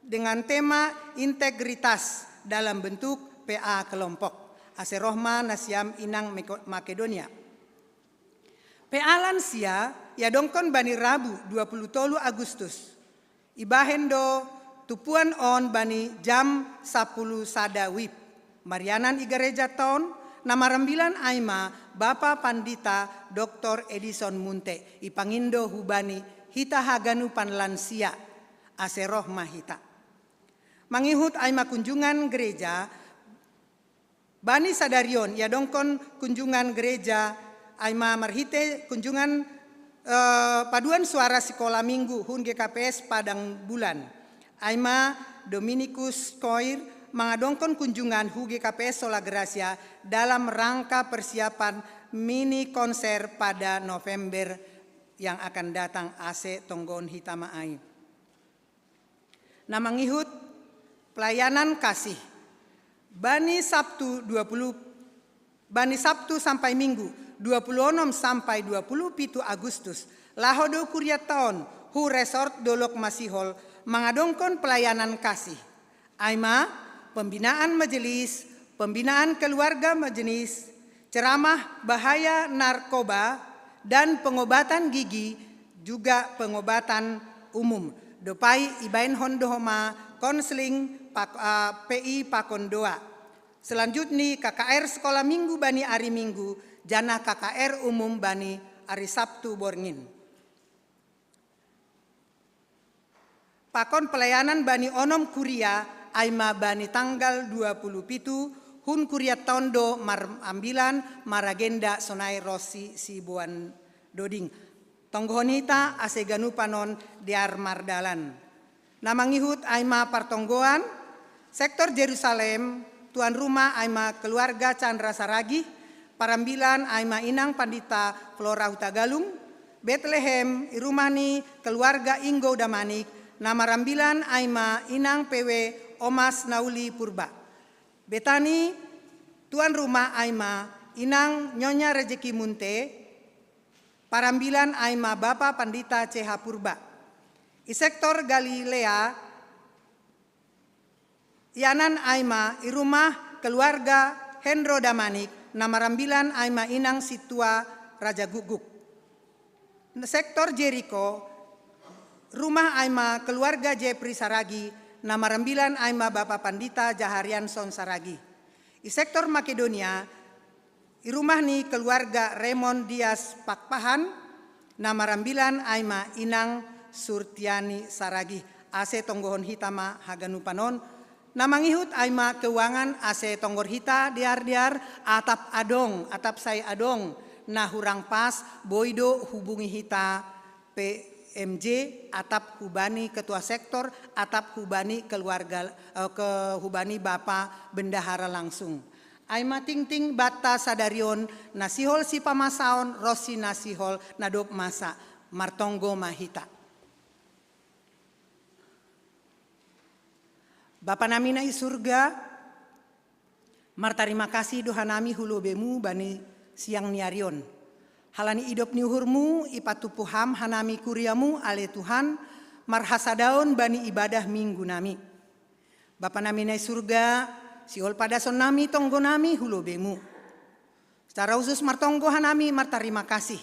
dengan tema integritas dalam bentuk P A kelompok. Ase roh ma nasiam inang Makedonia. P A lansia iadongkon bani Rabu dua puluh tolu Agustus. Ibahen do tumpuan on bani jam sapuluh sada wib. Marianan i gareja toun, na marambilan ai ma Bapa Pandita Doktor Edison Munte, ipangindo hubani hita haganupan lansia, ase roh ma hita. Mangihut ai ma kunjungan gereja, bani sadari on iadongkon kunjungan gereja ai ma marhite kunjungan eh, paduan suara sikola minggu hun G K P S Padang Bulan. Ai ma Dominikus Koir mangadongkon kunjungan hu G K P S Sola Gracia dalam rangka persiapan mini konser pada November yang akan datang, ase tonggohon hita ma ai. Na mangihut pelayanan kasih. Bani Sabtu dua puluh, bani Sabtu sampai Minggu dua puluh enam sampai dua puluh pitu Agustus, laho do kuria toun hu resort Dolok Masihol mangadongkon pelayanan kasih. Ai ma pembinaan majelis, pembinaan keluarga majelis, ceramah bahaya narkoba, dan pengobatan gigi, juga pengobatan umum. Dopai ibaen hon do homa konseling pak, uh, P I pakon doa. Selanjutnya K K R sekolah minggu bani ari Minggu, janah K K R umum bani ari Sabtu borngin. Pakon pelayanan bani onom kuria, ai ma bani tanggal dua puluh pitu, hun kuria toun do marambilan maragenda sonai ro si siboan doding. Tonggohon hita ase ganupan on dear mardalan. Na mangihut ai ma partonggoan, sektor Jerusalem, tuan rumah ai ma keluarga Chandra Saragih, parambilan ai ma inang Pandita Flora Hutagalung, Betlehem, i rumah ni keluarga Inggo Damanik, na marambilan ai ma inang P W Omas Nauli Purba. Betani, tuan rumah ai ma inang Nyonya Rejeki Munte, parambilan ai ma Bapa Pandita C H Purba. I sektor Galilea, ianan ai ma i rumah keluarga Hendro Damanik, na marambilan ai ma inang sintua Raja Guguk. Sektor Jeriko, rumah ai ma keluarga Jepri Saragi, na marambilan ai ma Bapa Pandita Jaharianson Saragi. I sektor Makedonia, i rumah ni keluarga Raymond Dias Pakpahan, na marambilan ai ma inang Surtiani Saragi, ase tonggohon hita ma haganupan on. Na mangihut ai ma keuangan ase tonggor hita dear-dear, atap adong, atap sai adong na hurang pas, boi do hubungi hita P M J, atap hubani ketua sektor, atap hubani keluarga, eh, ke hubani Bapa Bendahara langsung. Ai ma tingting banta sadari on, na sihol sipamasaon ro si na sihol na dob masa, martonggo ma hita. Bapa nami na i surga, martarima kasih do hanami hu lobemu bani siang ni ari on. Halani idop ni uhurmu ipatupu ham hanami kuriamu ale Tuhan, marhasadaon bani ibadah minggu nami. Bapa nami na i surga, sihol padason nami tonggo nami hu lobemu. Secara khusus martonggo hanami martarima kasih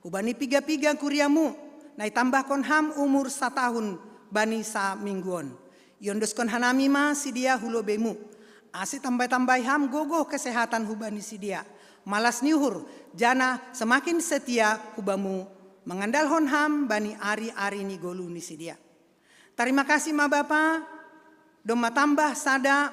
hubani piga-piga kuriamu, na itambahkon ham umur satahun bani saminggu on. Iondoskon hanami ma sidea hu lobemu, ase tambai-tambai ham gogoh kesehatan hubani sidea, malas ni uhur, janah semakin setia hubamu, mangandalhon ham bani ari-ari ni goluh ni sidea. Tarima kasih ma Bapa, domma tambah sada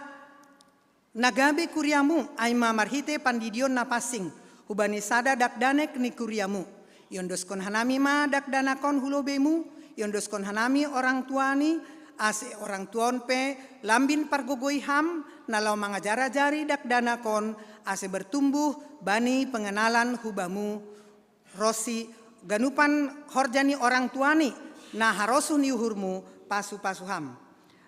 na gabe kuriamu, ai ma marhite pandidion na pansing hubani sada dakdanak ni kuriamu. Iondoskon hanami ma dakdanak on hu lobemu, Iondoskon hanami orang tuani, ase orang tuaon pe lambin pargogoi ham, na laho mangajar-ajari dakdanakon, ase bertumbuh bani pengenalan hu bamu, ronsi ganupan horja ni orang tuani, na harosuh ni uhurmu pasu-pasu ham.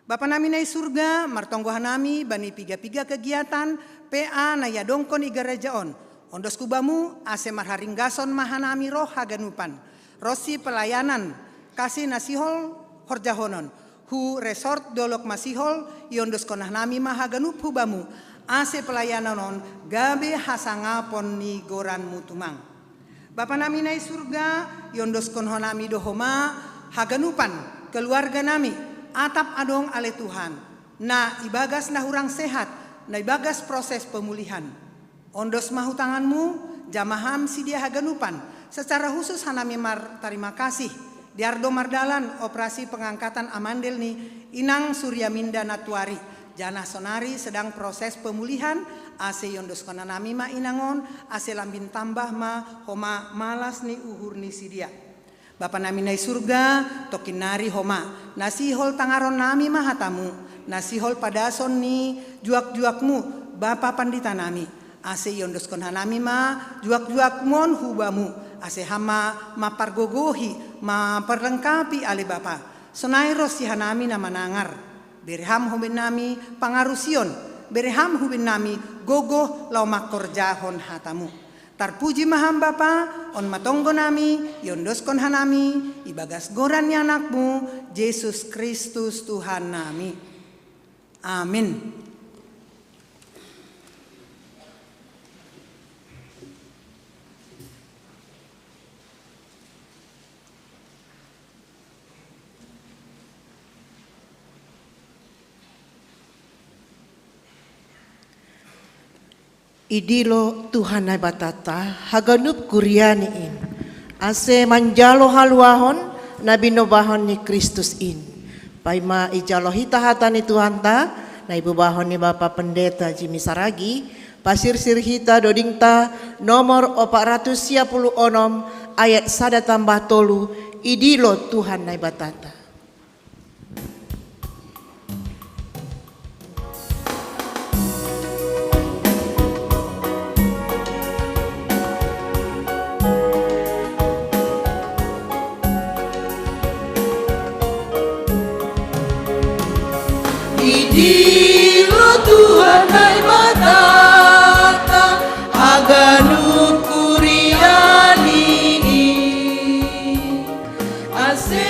Bapa nami na i surga, martonggo hanami bani piga-piga kegiatan P A na iadongkon i gareja on. Ondos hu bamu, ase marharinggason ma hanami roh haganupan ronsi pelayanan kasih na sihol horjahonon hu resort Dolok Masihol, iondoskon hanami ma haganup hu bamu, ase pelayanan on gabe hasangapon ni goranmu tumang. Bapa nami na i surga, iondoskon hanami do homa haganupan keluarga nami, atap adong ale Tuhan, na ibagas na hurang sehat, na ibagas proses pemulihan. Ondos ma hu tanganmu, jamah ham sidia haganupan. Secara khusus hanami martarima kasih, diar do mardalan operasi pengangkatan amandel ni inang Surya Minda Natuari, janah sonari sedang proses pemulihan, ase iondoskon hanami ma inang on, ase lambin tambah ma homa malas ni uhur ni sidia. Bapa nami na i surga, tongkin nari homa, na sihol tangaron nami ma hatamu, na sihol padason ni juak-juakmu, Bapa Pandita nami, ase iondoskon hanami ma juak-juakmu on hu bamu, ase ham ma mampargogohi, mamparlengkapi ale Bapa, sonai ronsi hanami na manangar. Bere ham hu bennami pangarusion, bere ham hu bennami gogoh laho mangkorjahon hatamu. Tarpuji ma ham Bapa, on ma tonggo nami, iondoskon hanami ibagas goran ni Anakmu, Jesus Kristus Tuhan nami. Amin. Idilo Tuhan Naibatata haganup kuriani in, ase manjalo haluahon na binobahon ni Kristus in. Paima ijalo hita hata ni Tuhanta, na ibobahon ni Bapa Pendeta Jimmy Saragi, pasirsir hita dodingta nomor opat ratus sia puluh onom ayat sada tambah tolu, idilo Tuhan Naibatata. Idilo Tuhan Naibatata haganup kuriani, ase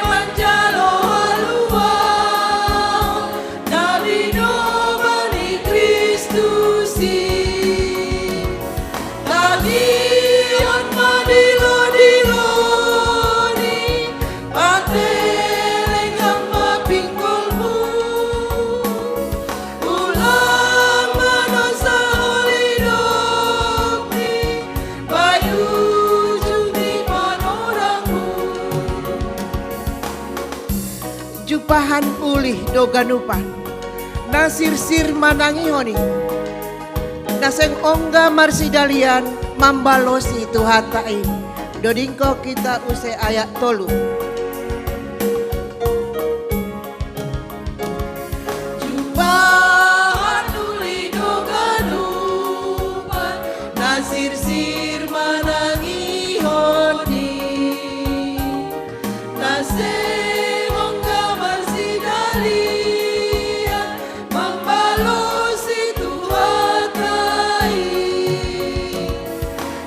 manjalo haluahon na binobahon ni Kristus in. Tangihon ma dilo-dilo ni, pateleng ma pinggolmu. Ulang ma dosa holi dob ni, bayu ujung ni panorangmu. Jumpahan ulih do ganupan, na sirsir manangihon i, na seng ongga marsidalian mambalosi Tuhanta in. Dodingko kita use ayat tolu. Jumpahan ulih do ganupan, na sirsir manangihon i, na seng ongga marsidalian mambalosi Tuhanta i.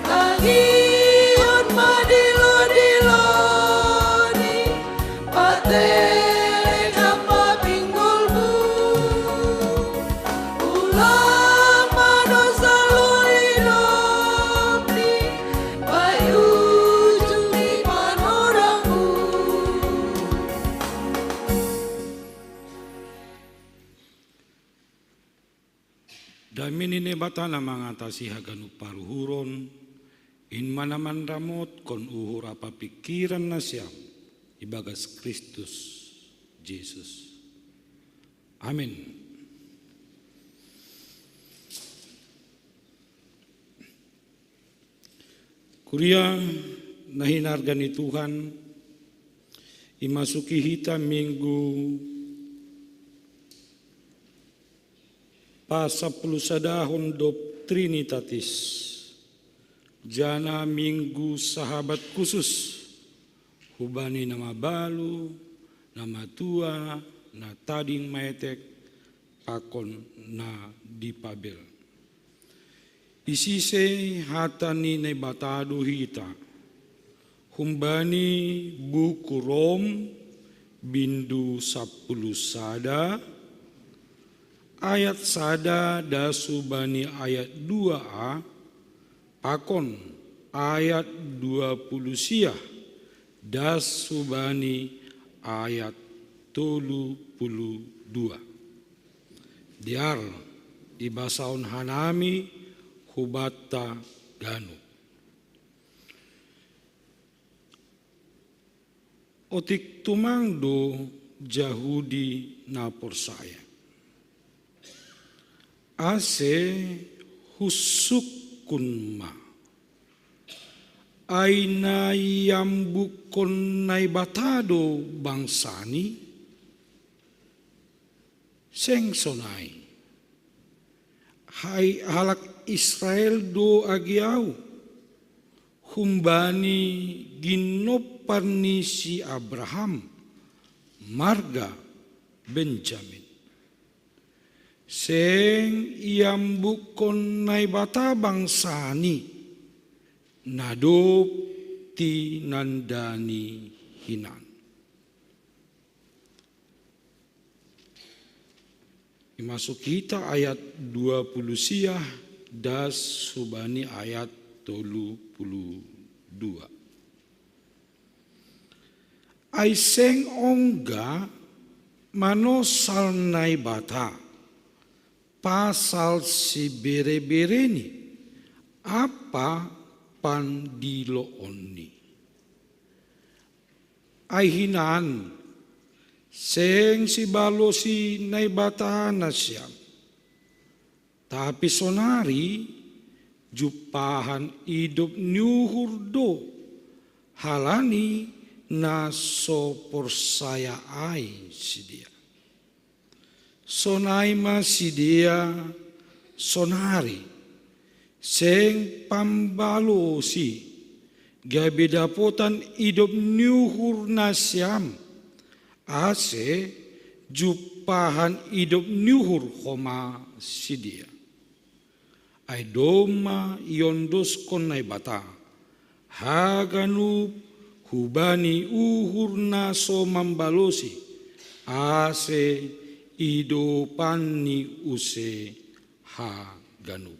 Tangihon ma dilo-dilo ni, pateleng ma pinggolmu. Ulang ma dosa holi dob ni, bayu ujung ni panorangmu. Dame ni Naibata na mangatasi haganup paruhuron, in ma na manramotkon uhur ampa pingkiran nasiam ibagas Kristus Jesus. Amin. Kuria na hinarga ni Tuhan, Imasuki hita minggu pasapulusadahon dob Trinitatis, jana minggu sahabat khusus hubani na mabalu, na matua, na tading maetek, pakon na dipabel. Isise hata ni Naibata do hita. Humbani buku Rom, bindu sapuluh sada, ayat sada das hubani ayat dua a, pakon ayat dua puluh sia das hubani ayat tolu puluh dua. Dear, ibasahon hanami hubanta ganup. Otik tumang do Jahudi na porsaya. Ase husungkun ma. Ai na iambukkon Naibata do bangsani? Seng sonai. Hai halak Israel do age ahu, humbani ginompar ni si Abraham, marga Benjamin. Seng iambukkon Naibata bangsani, na dob tinandani hinan. Imasuki hita ayat dua puluh sia das hubani ayat tolu puluh dua. Ai seng ongga manosal Naibata pasal siberebereni ampa pandiloonni. Ai hinan, seng sibalosi Naibata nasiam. Tapi sonari jumpahan idop ni uhur do, halani na so porsaya ai sidea. Sonai ma sidea sonari, seng pambalosi, gabe dapotan idop ni uhur nasiam, ase jumpahan idop ni uhur homa sidea. Ai domma iondoskon Naibata haganup hubani uhur na so mambalosi, ase idopanni use haganup.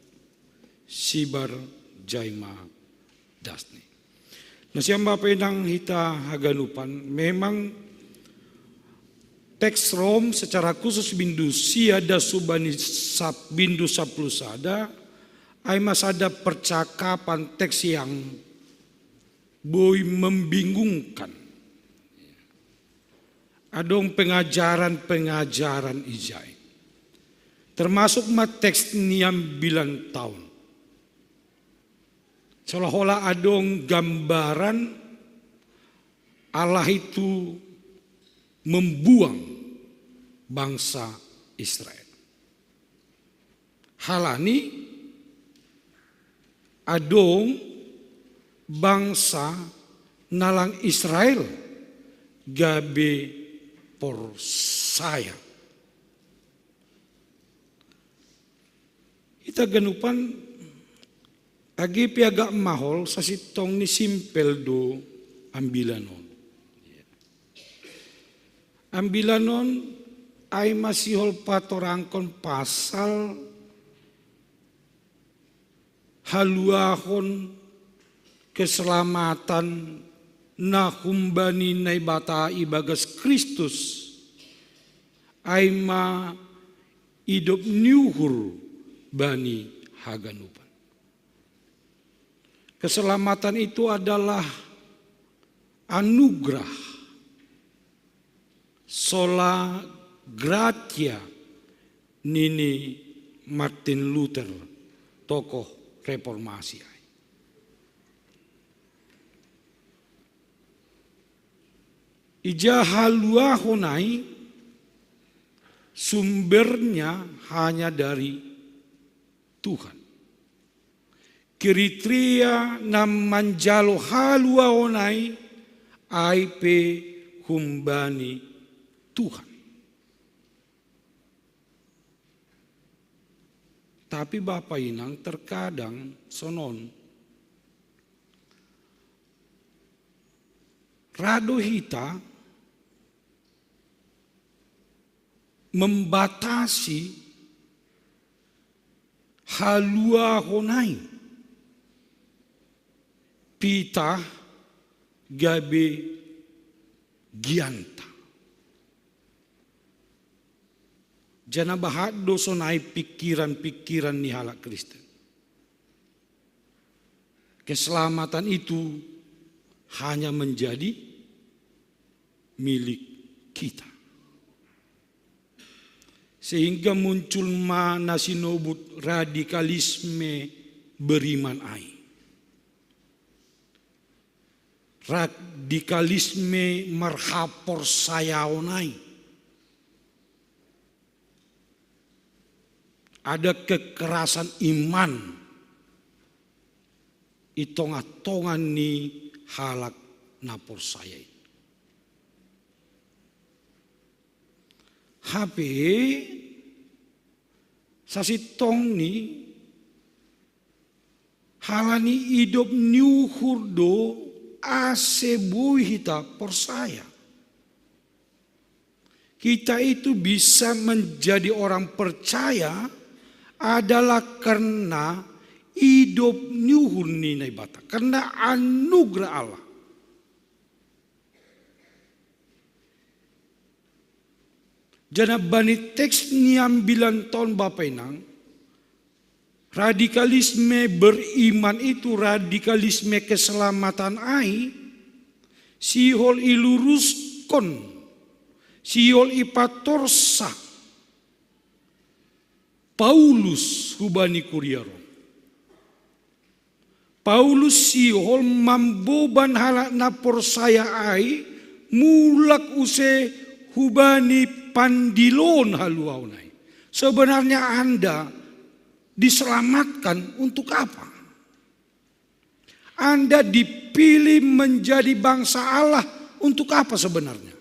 Sibar jaima dasni. Nasiam bapa inang hita haganupan, memang teks Rom secara khusus bindu sia das hubani sap-, bindu sapuluh sada, ai ma sada percakapan teks yang boi membingungkan. Adong pengajaran-pengajaran ijai. Termasuk ma teks ni ambilan taon. Seolah-olah adong gambaran Allah itu membuang bangsa Israel. Halani adong bangsa na lang Israel gabe porsaya. Hita ganupan, age pe agak mahol, sasintongni simpel do ambilan on. Ambilan on ai ma sihol patorangkon pasal haluahon keselamatan na humbani Naibata ibagas Kristus, ai ma idop ni uhur bani haganupan. Keselamatan itu adalah anugerah, sola gratia, nini Martin Luther, tokoh reformasi ai. Ija haluahon ai sumbernya hanya dari Tuhan. Kriteria na manjalo haluahon ai, ai pe humbani Tuhan. Tapi Bapa Inang, terkadang sonon, ra do hita membatasi haluahon ai, pitah gabe gianta. Janah bahat do sonai pikiran-pikiran ni halak Kristen. Keselamatan itu hanya menjadi milik kita. Sehingga muncul ma na sinobut radikalisme beriman ai. Radikalisme marhaporsayaon ai. Ada kekerasan iman i tongah-tongah ni halak na porsaya i. Hape sasintongni, halani idop ni uhur do ase boi hita porsaya. Kita itu bisa menjadi orang percaya adalah karena idop ni uhur ni Naibata, karena anugerah Allah. Janah bani teks ni ambilan taon Bapa Inang, radikalisme beriman itu, radikalisme keselamatan ai, sihol iluruskon, sihol ipatorsa Paulus hubani kuria Rom. Paulus sihol mamboban halak na porsaya ai mulak use hubani pandiloon haluahon ai. Sebenarnya Anda diselamatkan untuk apa? Anda dipilih menjadi bangsa Allah untuk apa sebenarnya?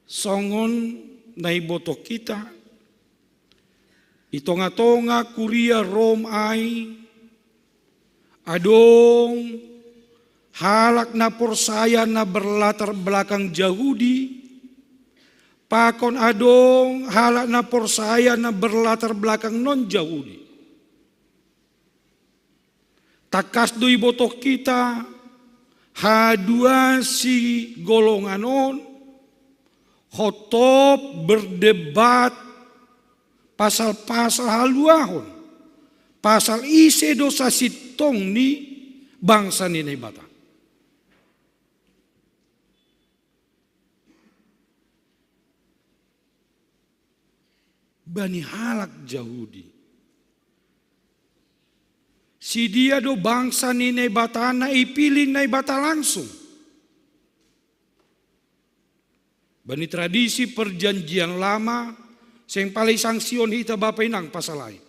Songon na ibotoh hita, i tongah-tongah kuria Rom ai, adong halak na porsaya na berlatar belakang Jahudi, pakon adong halak na porsaya na berlatar belakang non-Jahudi. Tangkas do ibotoh hita, haduan sigolongan on hotop berdebat pasal-pasal haluahon, pasal ise do sasintongni bangsa ni Naibata. Bani halak Jahudi, sidia do bangsa ni Naibata na ipilih Naibata langsung. Bani tradisi Perjanjian Lama, seng pala isangsion hita Bapa Inang pasal ai.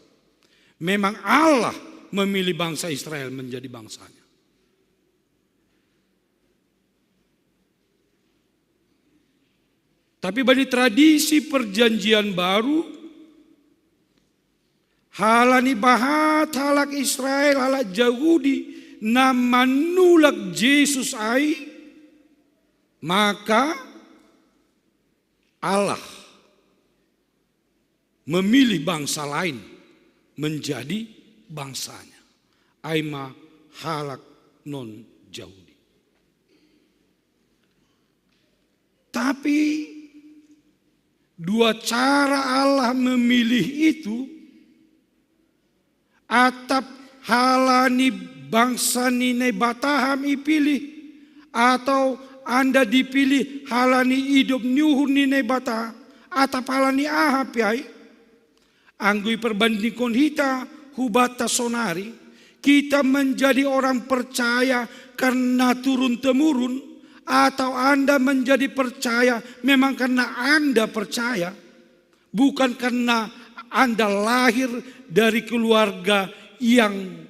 Memang Allah memilih bangsa Israel menjadi bangsanya. Tapi bani tradisi Perjanjian Baru, halani bahat halak Israel, halak Jahudi na manulak Jesus ai, maka Allah memilih bangsa lain menjadi bangsanya. Ai ma halak non-Jahudi. Tapi dua cara Allah memilih itu, atap halani bangsa ni Naibata ham ipilih, atau Anda dipilih halani idop ni uhur ni Naibata, atap halani aha pe ai? Anggo iperbandingkon hita hubanta sonari, Kita menjadi orang percaya karena turun-temurun, atau Anda menjadi percaya memang karena Anda percaya, bukan karena Anda lahir dari keluarga yang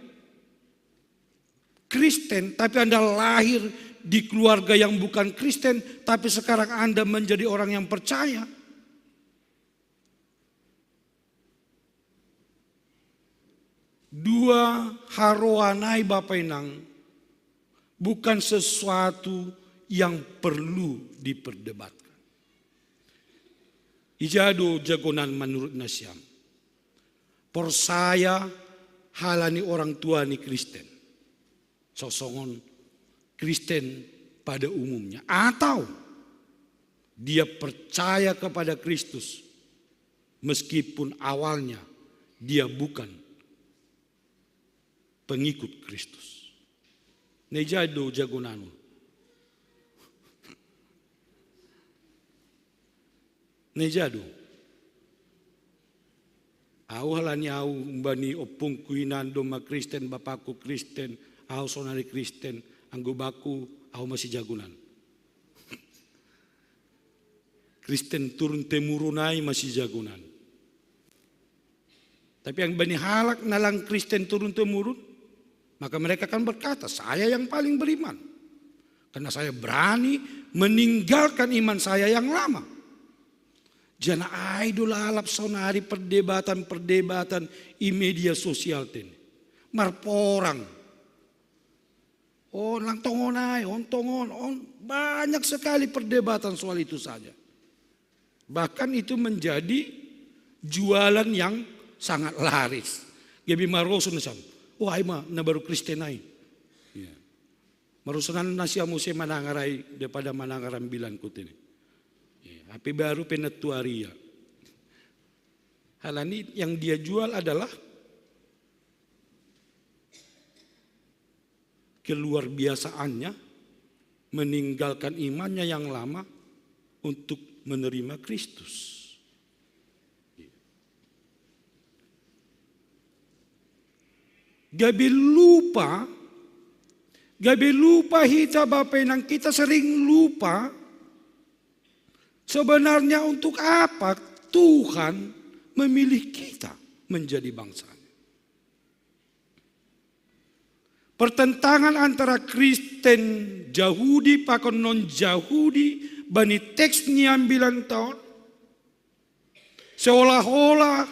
Kristen, tapi Anda lahir di keluarga yang bukan Kristen, tapi sekarang Anda menjadi orang yang percaya. Dua haroanai Bapa Inang bukan sesuatu yang perlu diperdebatkan. Ija do jagonan menurut nasiam? Porsaya halani orang tuani Kristen. Sosongon Kristen pada umumnya. Atau dia percaya kepada Kristus meskipun awalnya dia bukan pengikut Kristus. Na ija do jagonanmu? Na ija do? Au halani au umbani ompungku, inang domma Kristen, bapakku Kristen, au sonari Kristen, anggo bakku au masijagonan. Kristen turun temurun ai masijagonan. Tapi yang bani halak na lang Kristen turun temurun, maka mereka akan berkata, "Saya yang paling beriman. Karena saya berani meninggalkan iman saya yang lama." Jana ai do lalap sonari perdebatan-perdebatan i media sosial ten. Marporang. On lang tongon ai, on tongon, on, banyak sekali perdebatan soal itu saja. Bahkan itu menjadi jualan yang sangat laris. Gabe maroso nasiam, "Wah, ai ma na baru Kristen ai." Ya. Maroso nasiam muse manangar ai daripada manangar ambilanku tene. Ya, hape baru pe na tuari ia. Halani yang dia jual adalah keluar biasaannya meninggalkan imannya yang lama untuk menerima Kristus. Gabe lupa, gabe lupa hita Bapa Inang, kita sering lupa sebenarnya untuk apa Tuhan memilih kita menjadi bangsanya. Pertentangan antara Kristen Jahudi pakon non-Jahudi bani teks ni ambilan taon, seolah-olah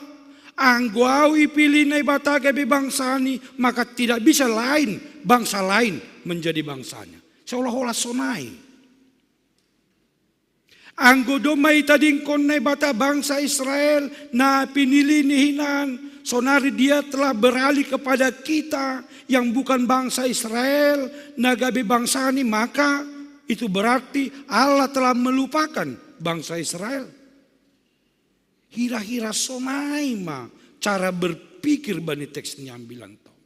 anggo au ipilih Naibata gabe bangsani, maka tidak bisa lain, bangsa lain menjadi bangsanya. Seolah-olah sonai. Anggo domma itadingkon Naibata bangsa Israel na pinilihni hinan, sonari Dia telah beralih kepada kita yang bukan bangsa Israel, na gabe bangsani, maka itu berarti Allah telah melupakan bangsa Israel. Hira-hira sonai ma cara berpikir bani teks ni ambilan taon.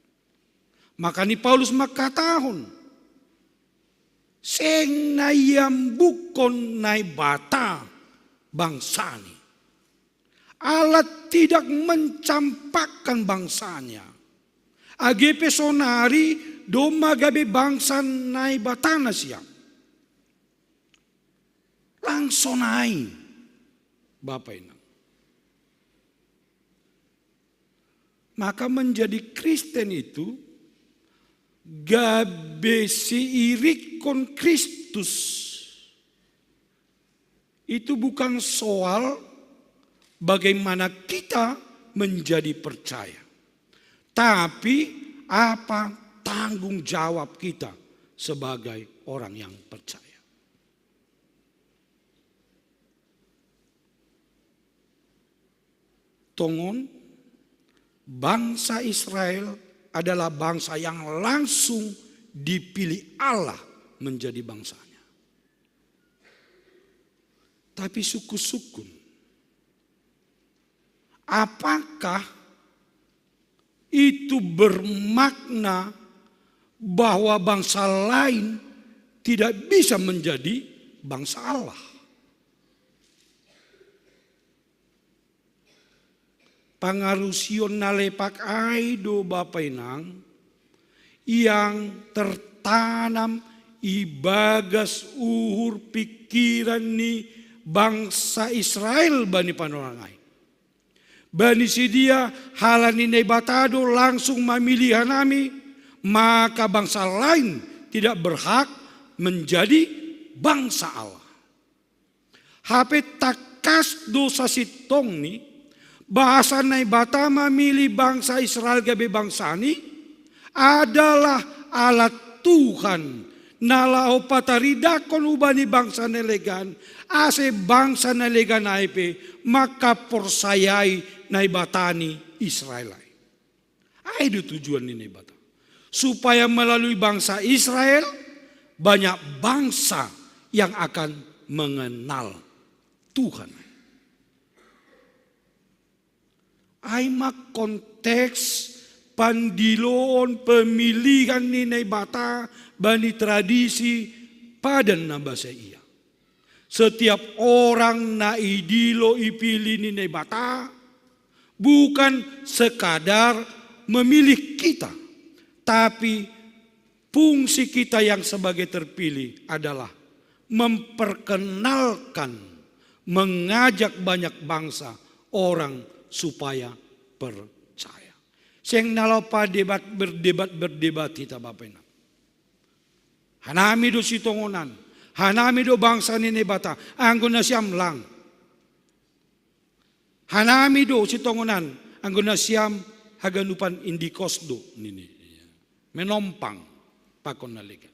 Makani Paulus mangkatahon, seng na iambukkon Naibata bangsani. Allah tidak mencampakkan bangsanya. Age pe sonari domma gabe bangsa Naibata nasiam. Lang sonai, Bapa Inang. Maka menjadi Kristen itu gabe siirikkon Kristus. Itu bukan soal bagaimana kita menjadi percaya, tapi apa tanggung jawab kita sebagai orang yang percaya. Tongon, bangsa Israel adalah bangsa yang langsung dipilih Allah menjadi bangsanya. Tapi sukun-sukun, apakah itu bermakna bahwa bangsa lain tidak bisa menjadi bangsa Allah? Pangarusion na lepak ai do Bapa Inang, yang tertanam ibagas uhur pikiran ni bangsa Israel bani panorangai. Bani sidia halani Naibata do langsung mamilih hanami, maka bangsa lain tidak berhak menjadi bangsa Allah. Hape takas do sasintongni, bahasa Naibata mamilih bangsa Israel gabe bangsani, adalah alat Tuhan na laho pataridahkon hubani bangsa na legan, ase bangsa na legan ai pe mangkaporsayai Naibata ni Israel ai. Ai do tujuan ni Naibata, supaya melalui bangsa Israel banyak bangsa yang akan mengenal Tuhan. Ai ma konteks pandiloon pemilihan ni Naibata bani tradisi padan na basa ia. Setiap orang na idilo ipilih ni Naibata bukan sekadar memilih kita, tapi fungsi kita yang sebagai terpilih adalah memperkenalkan, mengajak banyak bangsa orang supaya percaya. Seng na laho padebat, berdebat, berdebat hita, Bapa Inang. Hanami do sitongonan, hanami do bangsa ni Naibata, anggo nasiam lang. Hanami do sitongonan, anggo nasiam haganupan indikos do nini. Menompang pakon na legan.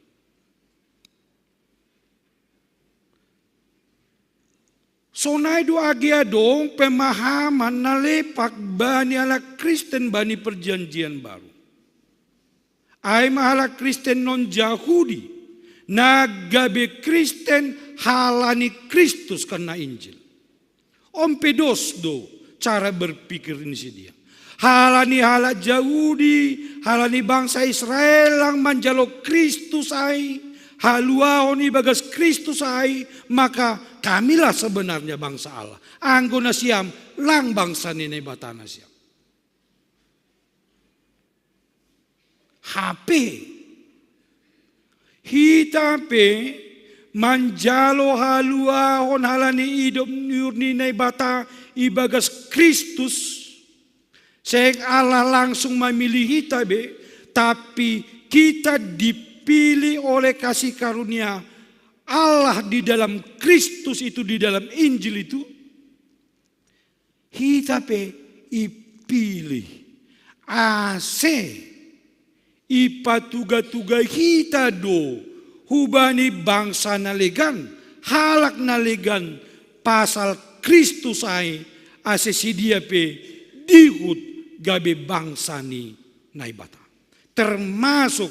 Sonai do age adong pemahaman na lepak bani halak Kristen bani Perjanjian Baru. Ai ma halak Kristen non Jahudi, na gabe Kristen halani Kristus karena Injil. On pe dos do cara berpikir ni sidia. Halani halak Jahudi, halani bangsa Israel lang manjalo Kristus ai, haluahon ibagas Kristus ai, maka kamilah sebenarnya bangsa Allah. Anggo nasiam lang bangsa ni Naibata nasiam. Hape hita pe manjalo haluahon halani idop ni uhur ni Naibata ibagas Kristus. Seng Allah langsung mamilih hita be, tapi kita dipilih oleh kasih karunia Allah di dalam Kristus itu, di dalam Injil itu. Hita pe ipilih ase ipatuga-tuga hita do hubani bangsa na legan, halak na legan pasal Kristus ai, ase sidia pe dihut gabe bangsa ni Naibata. Termasuk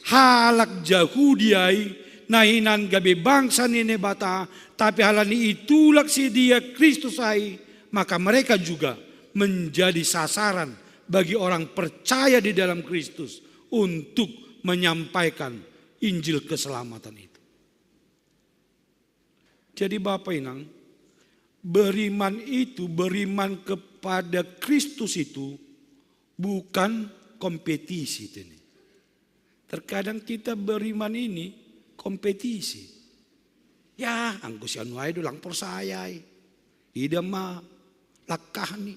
halak Jahudi ai, na hinan gabe bangsa ni Naibata, tapi halani itulak sidia Kristus ai, maka mereka juga menjadi sasaran bagi orang percaya di dalam Kristus untuk menyampaikan Injil keselamatan itu. Jadi Bapa Inang, beriman itu, beriman kepada Kristus itu bukan kompetisi, tene. Terkadang kita beriman ini kompetisi. Ya, anggo si anu ai do lang porsaya ai. Ida ma langkahni.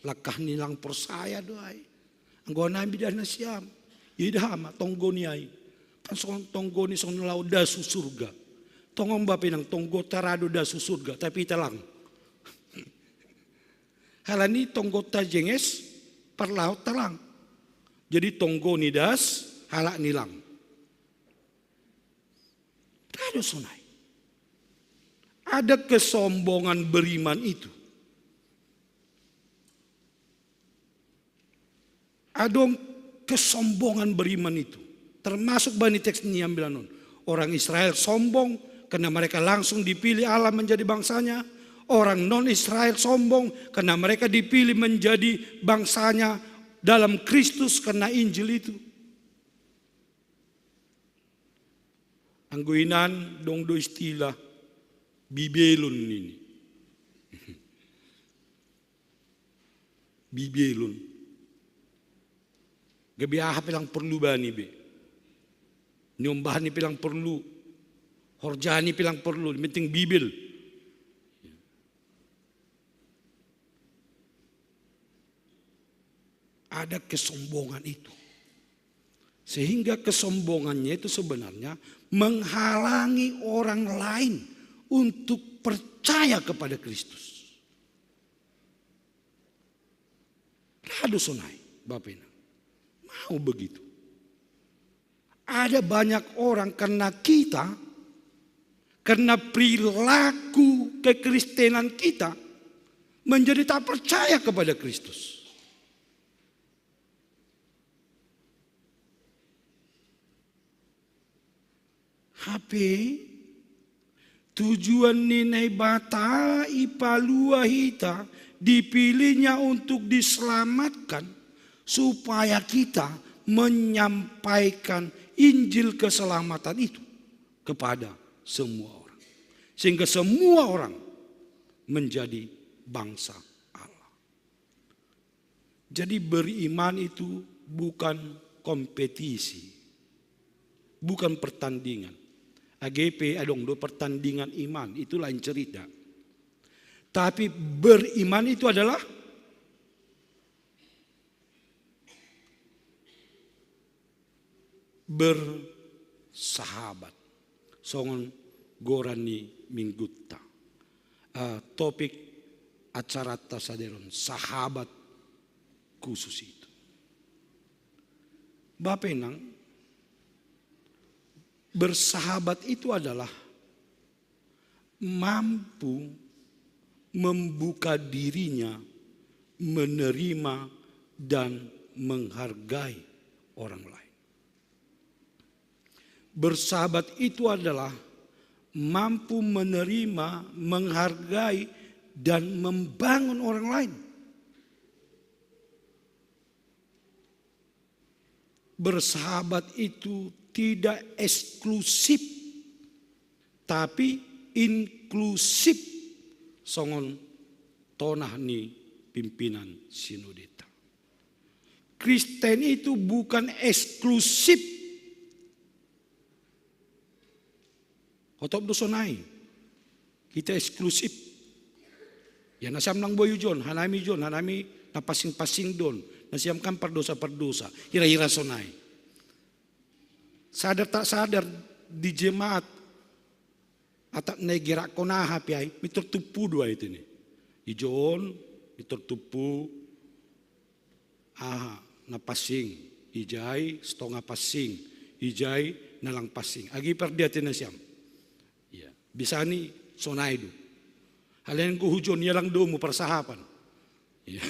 Langkahni lang porsaya do ai. Anggo hanami da nasiam, ida ma tonggoni ai. Kan songon tonggoni songon laho das hu surga. Tongon Bapa Inang, tonggota ra do das hu surga, tapi hita lang. Halani tonggota jenges, parlahot ta lang. Jadi tonggoni das, halakni lang. Ra do sonai. Ada kesombongan beriman itu. Adong kesombongan beriman itu. Termasuk bani teks ni ambilan on. Orang Israel sombong karena mereka langsung dipilih Allah menjadi bangsanya. Orang non-Israel sombong karena mereka dipilih menjadi bangsanya dalam Kristus karena Injil itu. Anggo hinan dong do istilah bibelon nini. Bibelon. Gabe aha pe lang perlu bani be. Nyombahni pe lang perlu. Horjani pe lang perlu. Yang penting Bibel. Ada kesombongan itu. Sehingga kesombongannya itu sebenarnya menghalangi orang lain untuk percaya kepada Kristus. Rado sonai, Bapak Inang. Mau begitu. Ada banyak orang karena kita, karena perilaku kekristenan kita, menjadi tak percaya kepada Kristus. Hape tujuan ni Naibata ipalua hita, dipilihnya untuk diselamatkan, supaya kita menyampaikan Injil keselamatan itu kepada semua orang. Sehingga semua orang menjadi bangsa Allah. Jadi beriman itu bukan kompetisi, bukan pertandingan. Age pe adong do pertandingan iman, itu lain cerita. Tapi beriman itu adalah bersahabat. Songon goran ni minggutta. Eh, topik acarata sadari on, sahabat khusus itu. Bapak Inang, bersahabat itu adalah mampu membuka dirinya, menerima dan menghargai orang lain. Bersahabat itu adalah mampu menerima, menghargai, dan membangun orang lain. Bersahabat itu tidak eksklusif, tapi inklusif, songon tonah ni pimpinan sinodeta. Kristen itu bukan eksklusif. Hotop do sonai. Kita eksklusif. Ya, nasiam nang boi ujon, hanami ujon, hanami na pansing-pansing do on. Nasiam kan pardosa-pardosa. Hira-hira sonai. Sadar tak sadar di jemaat, atap na igerakkon aha pe ai, mintor tumpu do ai tu ni. Ijon, mintor tumpu, aha, na pansing, ijai, stonga pansing, ijai, na lang pansing. Age pardiate nasiam. Iya, bisa ni sonai do. Alai anggo hujon ia lang domu parsahapan. Iya.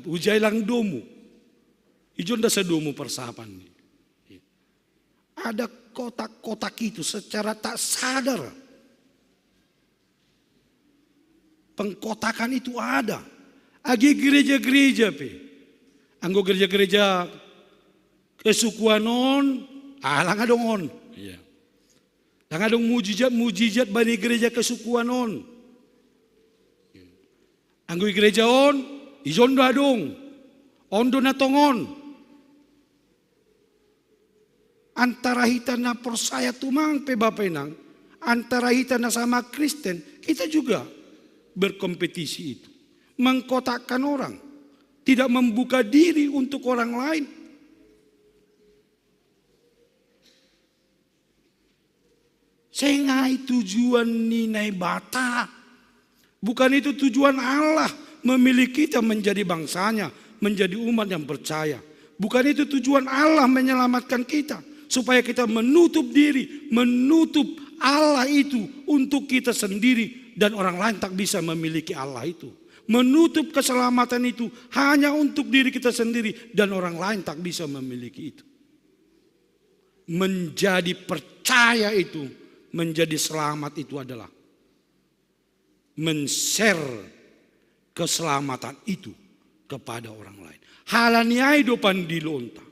Hujai lang domu. Ijon ndasa domu parsahapan ni. Iya. Ada kotak-kotak itu secara tak sadar. Pengkotakan itu ada. Age gereja-gereja pe. Anggo gereja-gereja kesukuan on, ah, lang adong on. Iya. Lang adong mujizat-mujizat bani gereja kesukuan on. Anggo i gereja on, ijon do adong. On do na tongon. Antara hita na porsaya tumang pe Bapa Inang, antara hita na sama Kristen, kita juga berkompetisi itu. Mengkotakkan orang, tidak membuka diri untuk orang lain. Seng ai tujuan ni Naibata. Bukan itu tujuan Allah memilih kita menjadi bangsanya, menjadi umat yang percaya. Bukan itu tujuan Allah menyelamatkan kita, supaya kita menutup diri, menutup Allah itu untuk kita sendiri, dan orang lain tak bisa memiliki Allah itu. Menutup keselamatan itu hanya untuk diri kita sendiri, dan orang lain tak bisa memiliki itu. Menjadi percaya itu, menjadi selamat itu adalah men-share keselamatan itu kepada orang lain. Halani ai do pandiloonta.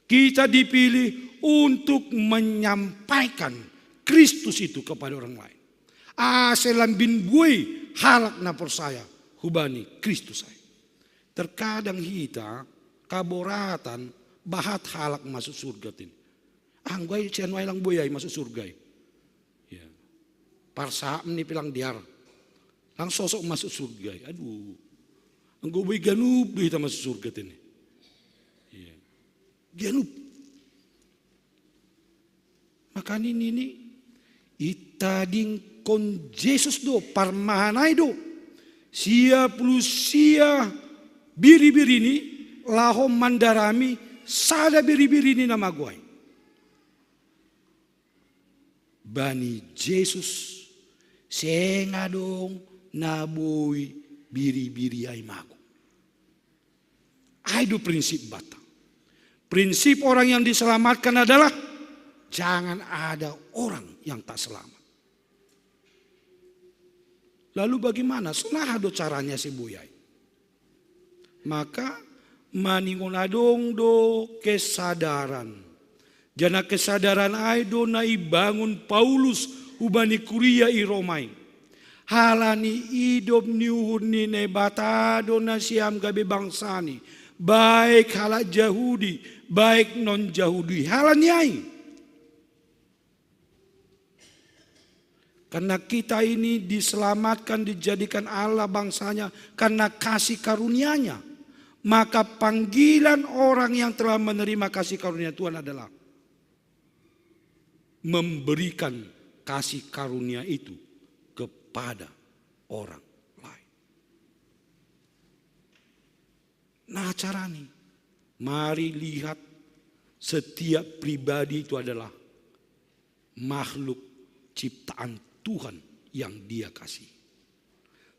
Kita dipilih untuk menyampaikan Kristus itu kepada orang lain. Ase lambin buei halak na porsaya hubani Kristus ai. Terkadang hita Kaboratan, bahat halak masuk surga tini. Anggo ai sian wai lang boi ai masuk surga i. Ya. Parsahap ni pe lang dear. Lang sosok masuk surga i. Aduh. Anggo boi ganup do hita masuk surga tini. Ya. Ganup. Makana nini, itadingkon Jesus do, parmahan ai do sia pulu sia biri-birini laho mandarami sada biri-birini na mago ai. Bani Jesus seng adong na boi biri-biri ai mago. Ai do prinsip banta. Prinsip orang yang diselamatkan adalah jangan ada orang yang tak selamat. Lalu bagaimana? Sonaha do caranya si boi ai? Maka maningon adong do kesadaran. Jana kesadaran ai do na ibangun Paulus hubani kuria i Roma i. Halani idop ni uhur ni Naibata do nasiam gabe bangsani, baik halak Jahudi, baik non Jahudi. Halani ai. Karena kita ini diselamatkan, dijadikan Allah bangsanya karena kasih karunia-Nya. Maka panggilan orang yang telah menerima kasih karunia Tuhan adalah memberikan kasih karunia itu kepada orang lain. Nah, carani, mari lihat, setiap pribadi itu adalah makhluk ciptaan Tuhan yang Dia kasih.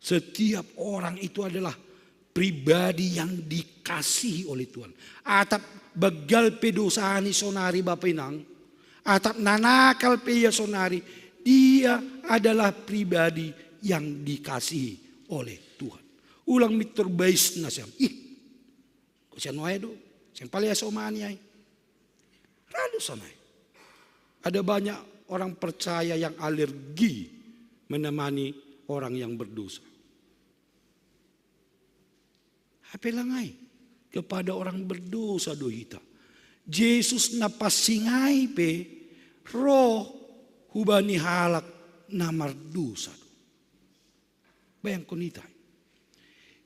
Setiap orang itu adalah pribadi yang dikasihi oleh Tuhan. Atap begal pe dosani sonari, bapa inang, atap nanakal pe ia sonari, dia adalah pribadi yang dikasihi oleh Tuhan. Ulang mintor bais nasiam. Ih, kau sian wai do, sian pale asomani ai. Lalu sonai. Ada banyak orang percaya yang alergi menemani orang yang berdosa. Hape lang ai, kepada orang berdosa do hita. Jesus na pansing ai pe ro hubani halak na mardosa do. Bayangkon hita.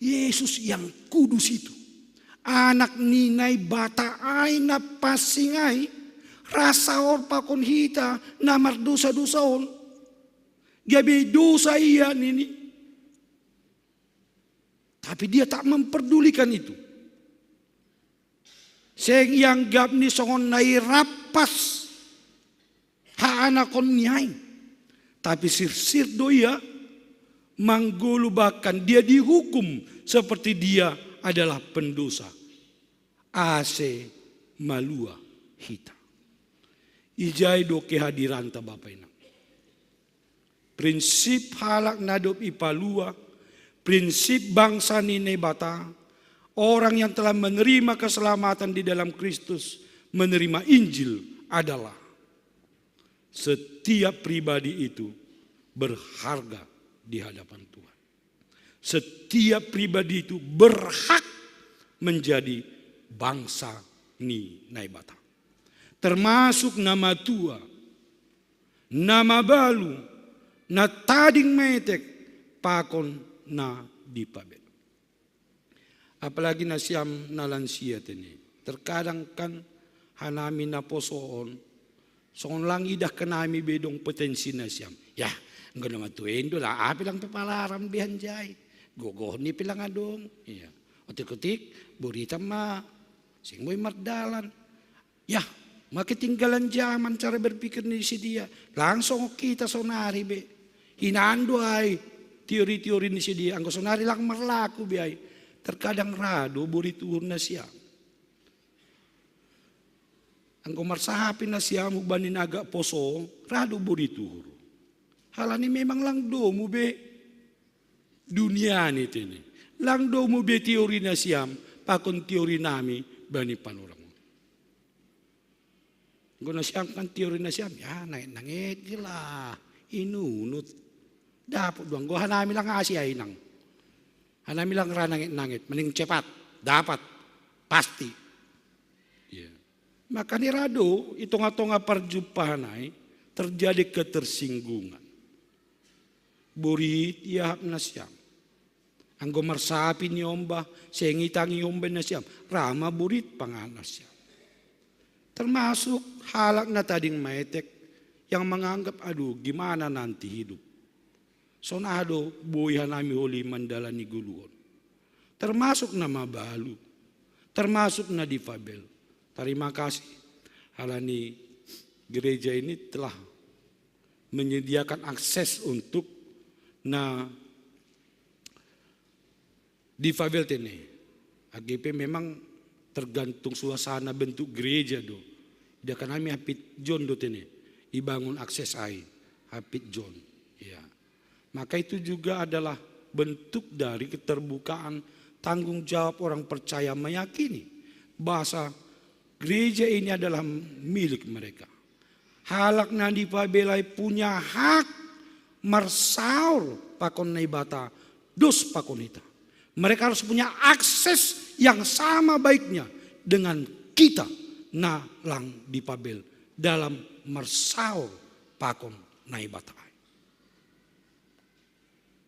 Yesus yang kudus itu, Anak ni Naibata ai na pansing ai, rasa on pakon hita na mardosa-dosa on. Gabe dosa ia nini. Tapi dia tak memperdulikan itu. Seng ianggap ni songon na irampas haanakon ni ai. Tapi sirsir do ia manggolu, bahkan dia dihukum seperti dia adalah pendosa. Ase malua hita. Ijai do kehadiranta, bapa inang. Prinsip halak na dob ipalua, prinsip bangsa ni Naibata, orang yang telah menerima keselamatan di dalam Kristus, menerima Injil adalah setiap pribadi itu berharga di hadapan Tuhan. Setiap pribadi itu berhak menjadi bangsa ni Naibata. Termasuk na matua, na mabalu, na tading metek, pakon na dipabelo. Apalagi nasiam na lansia tene. Terkadang kan hanami na poso on, songon lang idah hanami be dong potensi nasiam. Ya, anggo na matua i do lah, ape lang pe palaran be anjai. Gogoh ni pe lang adong. Iya. Otik-otik, borita ma seng boi mardalan. Yah, ma ketinggalan zaman cara berpikir ni si dia. Langsung kita sonari be. Hinan do ai teori-teori ni si dia. Anggo sonari lang marlaku be ai. Terkadang ra do borit uhur nasiam. Anggo marsahapi nasiam hubani na agak poso, ra do borit uhur. Halani memang lang domu be dunia ni tene. Lang domu be teori nasiam pakon teori nami bani panorang. Anggo nasiam kan teori nasiam, ya nanget-nanget gila, inunut. Dapot do, anggo hanami lang asi ai nang. Hanami lang ra nanget-nanget, mending cepat, dapat. Pasti. Ya. Makanya rado, i tonga-tonga parjumpahan ai terjadi ketersinggungan. Borit iahap nasiam. Anggo marsapi niomba, seng itangihon be nasiam. Ra ma borit panganan nasiam. Termasuk halak na tading maetek yang menganggap, aduh, gimana nanti hidup. Songon aha do boi hanami holi mandalani goluhon. Termasuk na mabalu. Termasuk na difabel. Terima kasih. Halani gereja ini telah menyediakan akses untuk na difabel tene. Age pe memang tergantung suasana bentuk gereja do. Dia kan kami hapit jon do tene. Ibangun akses ai. Hapit jon. Ya. Maka itu juga adalah bentuk dari keterbukaan tanggung jawab orang percaya meyakini bahasa gereja ini adalah milik mereka. Halak na difabel ai punya hak marsaor pakon Naibata dos pakon hita. Mereka harus punya akses yang sama baiknya dengan kita na lang difabel dalam marsaor pakon Naibata.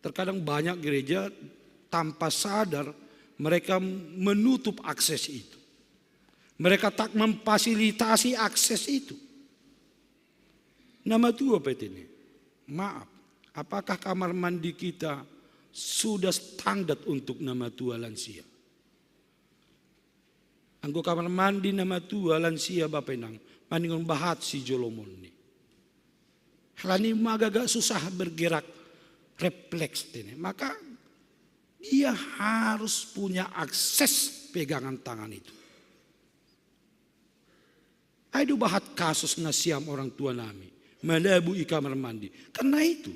Terkadang banyak gereja tanpa sadar mereka menutup akses itu. Mereka tak memfasilitasi akses itu. Na matua pe tene, maaf, apakah kamar mandi kita sudah standar untuk na matua lansia? Anggo kamar mandi na matua lansia bapenang, maningon bahat sijolomonni. Halani ma agak susah bergerak refleks tene. Maka dia harus punya akses pegangan tangan itu. Ai do bahat kasus nasiam orang tua nami. Madabu i kamar mandi. Karena itu.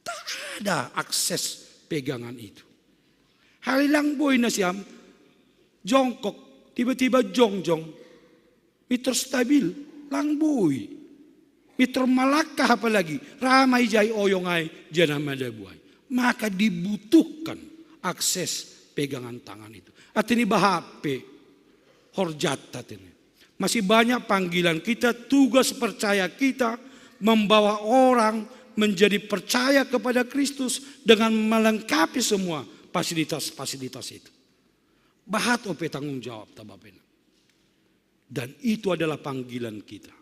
Tak ada akses pegangan itu. Halilang boi nasiam jongkok. Tiba-tiba jongjong. Mitor stabil. Lang boi. Mitor malangkah apalagi. Ra ma ijai oyong ai. Janah madabu ai. Maka dibutuhkan akses pegangan tangan itu. Artinya bahape horjata tene. Masih banyak panggilan kita, tugas percaya kita membawa orang menjadi percaya kepada Kristus dengan melengkapi semua fasilitas-fasilitas itu. Bahat ope tanggung jawab ta bapenang. Dan itu adalah panggilan kita.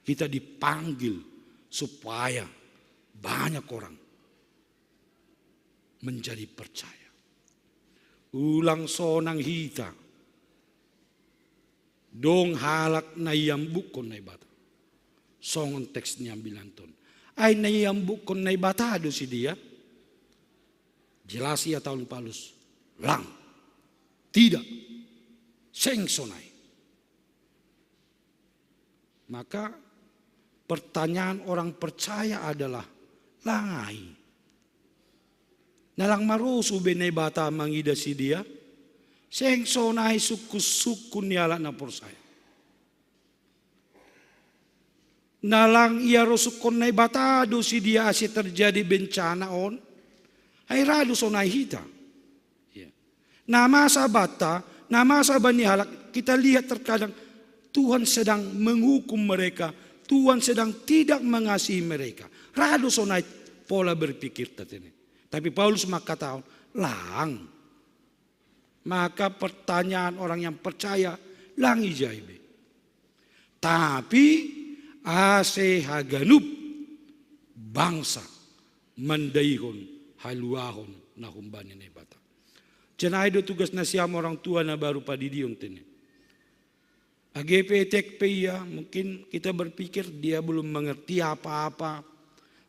Kita dipanggil supaya banyak orang menjadi percaya. Ulang sonang hita. Dong halak na iambukkon Naibata. Songon teks ni ambilanton. Ai na iambukkon Naibata do sidia. Jelas ia tahun palus. Lang. Tidak. Seng sonai. Maka pertanyaan orang percaya adalah, langai. Nalang marusu be Naibata mangida sidia, seng sonai sungkun-sungkun ni halak na porsaya. Nalang ia rosukkon Naibata do sidia ase terjadi bencana on, ai ra do sonai hita. Ya. Na masa banta, na masa bani halak, kita lihat terkadang Tuhan sedang menghukum mereka, Tuhan sedang tidak mengasihi mereka. Ra do sonai pola berpikir tatene. Tapi Paulus mengatakan, lang. Maka pertanyaan orang yang percaya, lang ijai be. Tapi ase haganup bangsa mandaihon haluahon na humbani Naibata. Cenah do tugas nasiam orang tua na baru padidion tene. Age pe etek pe ia, mungkin kita berpikir dia belum mengerti apa-apa.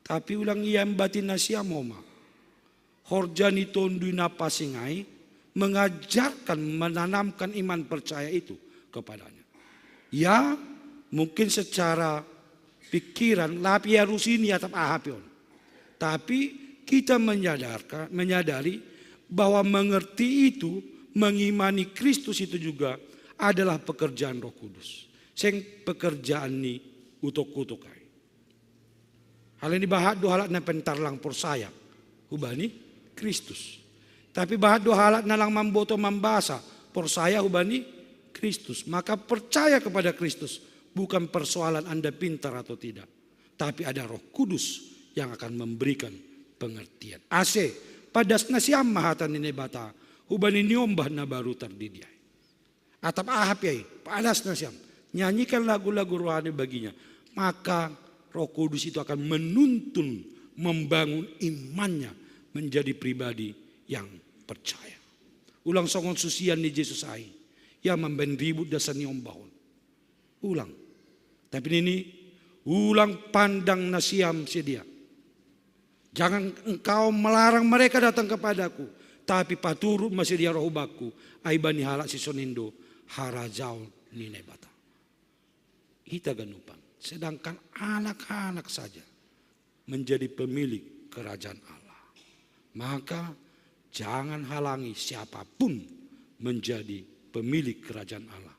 Tapi ulang ia mbatin nasiam homa. Horja ni Tonduy Napansing ai mengajarkan, menanamkan iman percaya itu kepadanya. Ya, mungkin secara pikiran, lapi ia rusini atap aha pe on. Tapi kita menyadarkan, menyadari bahwa mengerti itu, mengimani Kristus itu juga adalah pekerjaan Roh Kudus. Seng pekerjaan ni utok-utok ai. Halani bahat do halak na pentar lang porsaya hubani Kristus. Tapi bahat do halak na lang mamboto mambasa porsaya hubani Kristus. Maka percaya kepada Kristus bukan persoalan Anda pintar atau tidak, tapi ada Roh Kudus yang akan memberikan pengertian. Ase, padas nasiam ma hata ni Naibata hubani niombah na baru tardidiai. Atap aha pe ai, padas nasiam, nyanyikan lagu-lagu rohani baginya. Maka Roh Kudus itu akan menuntun, membangun imannya menjadi pribadi yang percaya. Ulang songon susian ni Jesus ai, ia mambaen ribut dasar ni ombahon. Ulang. Tapi nini, ulang pandang nasiam sedia. Jangan engkau melarang mereka datang kepadaku, tapi paturut ma sedia roh hubakku, ai bani halak sisonendo harajaon ni Naibata. Hita ganupan, sedangkan anak-anak saja menjadi pemilik kerajaan Allah. Maka jangan halangi siapapun menjadi pemilik kerajaan Allah.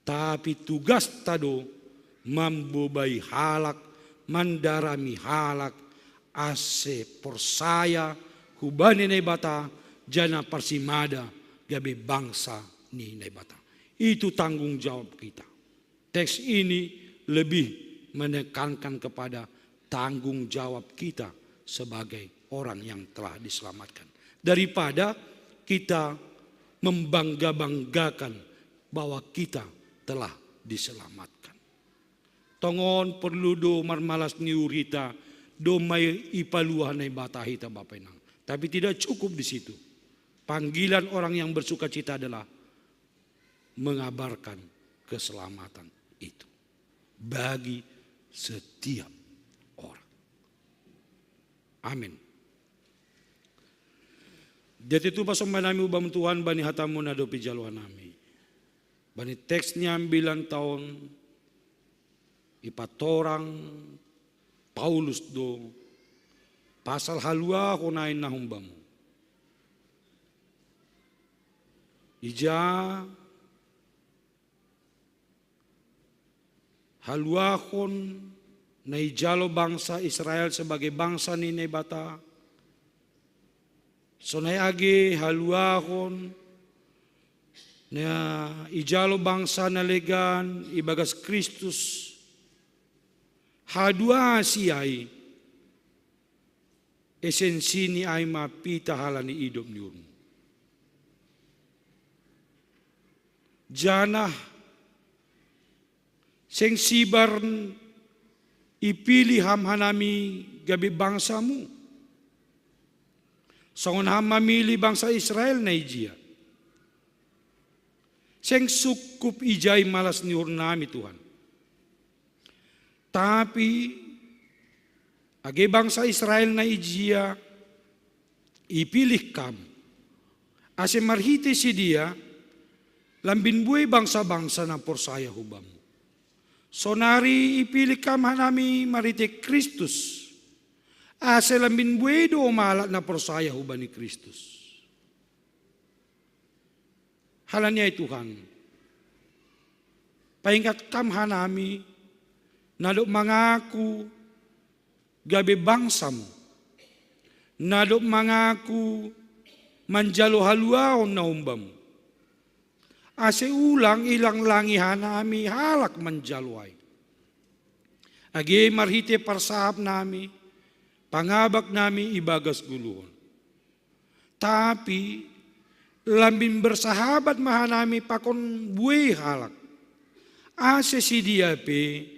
Tapi tugas tado mambobai halak, mandarami halak, ase porsaya hubani Naibata, jana parsimada gabe bangsa ni Naibata. Itu tanggung jawab kita. Teks ini lebih menekankan kepada tanggung jawab kita sebagai orang yang telah diselamatkan, daripada kita membangga-banggakan bahwa kita telah diselamatkan. Tongon perlu do marmalas ni uhur hita, domma ipaluah Naibata hita, Bapa Inang. Tapi tidak cukup di situ. Panggilan orang yang bersukacita adalah mengabarkan keselamatan itu bagi setiap orang. Amin. Jadi tu pasombah nami hubam Tuhan bani hatamu na dope jaloan nami. Bani teks ni ambilan taon ipatorang Paulus do pasal haluahon ai na humbamu. Ija haluahon na ijalo bangsa Israel sebagai bangsa ni Naibata, sonai age haluahon na ijalo bangsa na legan ibagas Kristus, haduasi ai esensini ai ma pita halani idop ni uhurmu. Janah seng sibar ipilih ham hanami gabe bangsamu, songon ham mamilih bangsa Israel na ijia. Seng sungkup ijai malas ni uhurnami, Tuhan. Tapi age bangsa Israel na ijia ipilih kam, ase marhitei sidea lambin buei bangsa-bangsa na porsaya hubamu. Sonari ipilih kam hanami marhitei Kristus, ase lambin buei do halak na porsaya hubani Kristus. Halani ai Tuhan, paingat kam hanami, na dob mangaku gabe bangsamu, na dob mangaku manjalo haluaon na humbamu. Ase ulang ilanglangi hanami halak manjalo ai. Age marhitei parsahap nami, pangabak nami ibagas goluhon. Tapi lambin bersahabat ma hanami pakon buei halak, ase sidea pe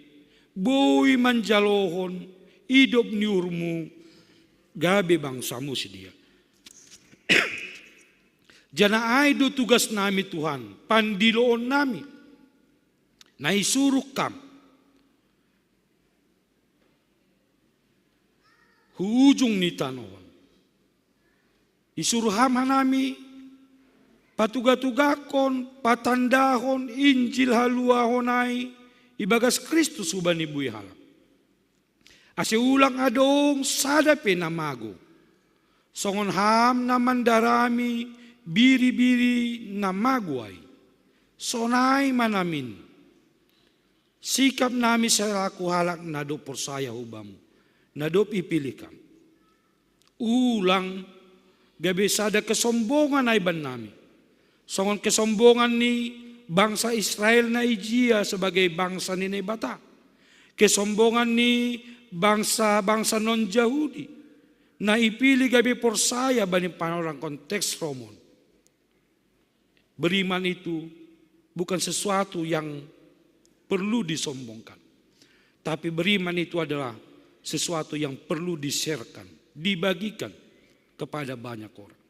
boi manjalohon idop ni uhurmu gabe bangsamu sidea. Janah ai do tugas nami Tuhan, pandiloon nami, na isuruh kam hu ujung ni tanoh on. Isuruh ham hanami patugatugakkon, patandahon Injil haluaon ai ibagas Kristus hubani buei halak. Ase ulang adong sada pe na mago, songon ham na mandarami biribiri na mago ai. Sonai ma namin sikap nami selaku halak na dob porsaya hubamu, na dob ipilih kam. Ulang gabe sada kesombongan ai bannami, Songon kesombongan ni bangsa Israel na ijia sebagai bangsa ni Naibata. Kesombongan ni bangsa-bangsa non-Jahudi na ipilih gabe porsaya bani panorang konteks Roman. Beriman itu bukan sesuatu yang perlu disombongkan. Tapi beriman itu adalah sesuatu yang perlu diserahkan, dibagikan kepada banyak orang.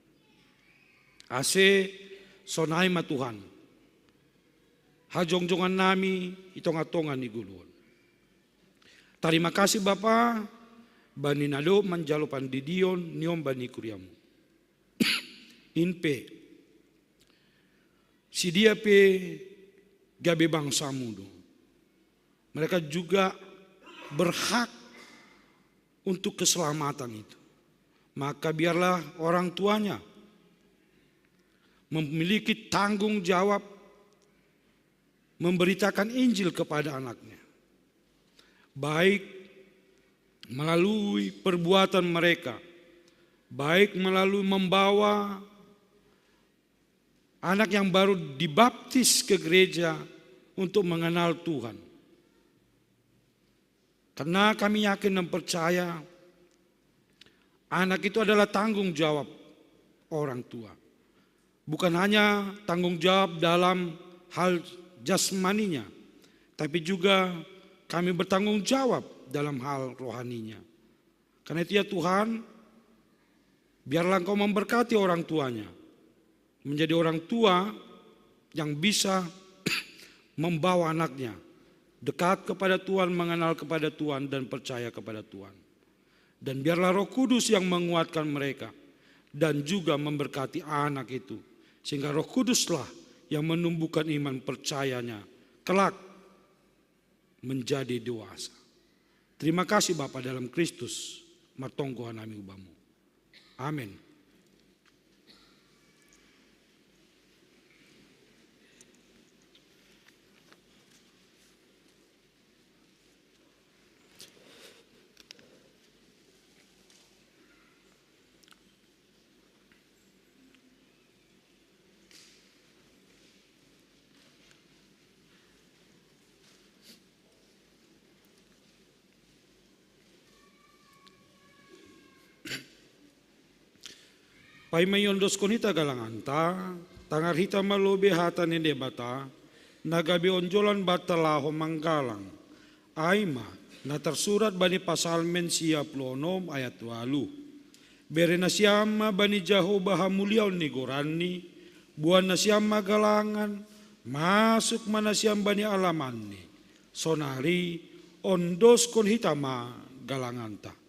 Ase sonai ma Tuhan, hajongjongan nami i tonga-tonga ni goluhon. Tarima kasih Bapa, bani na dob manjalo pandidion ni on bani kuriamu. In pe, sidia pe gabe bangsamu do. Mereka juga berhak untuk keselamatan itu. Maka biarlah orang tuanya memiliki tanggung jawab memberitakan Injil kepada anaknya. Baik melalui perbuatan mereka, baik melalui membawa anak yang baru dibaptis ke gereja untuk mengenal Tuhan. Karena kami yakin dan percaya anak itu adalah tanggung jawab orang tua. Bukan hanya tanggung jawab dalam hal jasmaninya, tapi juga kami bertanggung jawab dalam hal rohaninya. Karena itu ya Tuhan, biarlah Engkau memberkati orang tuanya, menjadi orang tua yang bisa membawa anaknya dekat kepada Tuhan, mengenal kepada Tuhan, dan percaya kepada Tuhan. Dan biarlah Roh Kudus yang menguatkan mereka dan juga memberkati anak itu, sehingga Roh Kuduslah yang menumbuhkan iman percayanya kelak menjadi dewasa. Terima kasih Bapa dalam Kristus, martonggo hanami hu Bamu. Amen. Paima iondoskon hita galanganta, tangar hita ma lobei hata ni Debata, na gabe onjolan banta laho manggalang. Ai ma, na tarsurat bani Pasalmen sia pulu onom ayat ualu. Bere nasiam ma bani Jahowa hamuliaon ni goranni, boan nasiam ma galangan, masuk ma nasiam bani alamanni. Sonari ondoskon hita ma galanganta.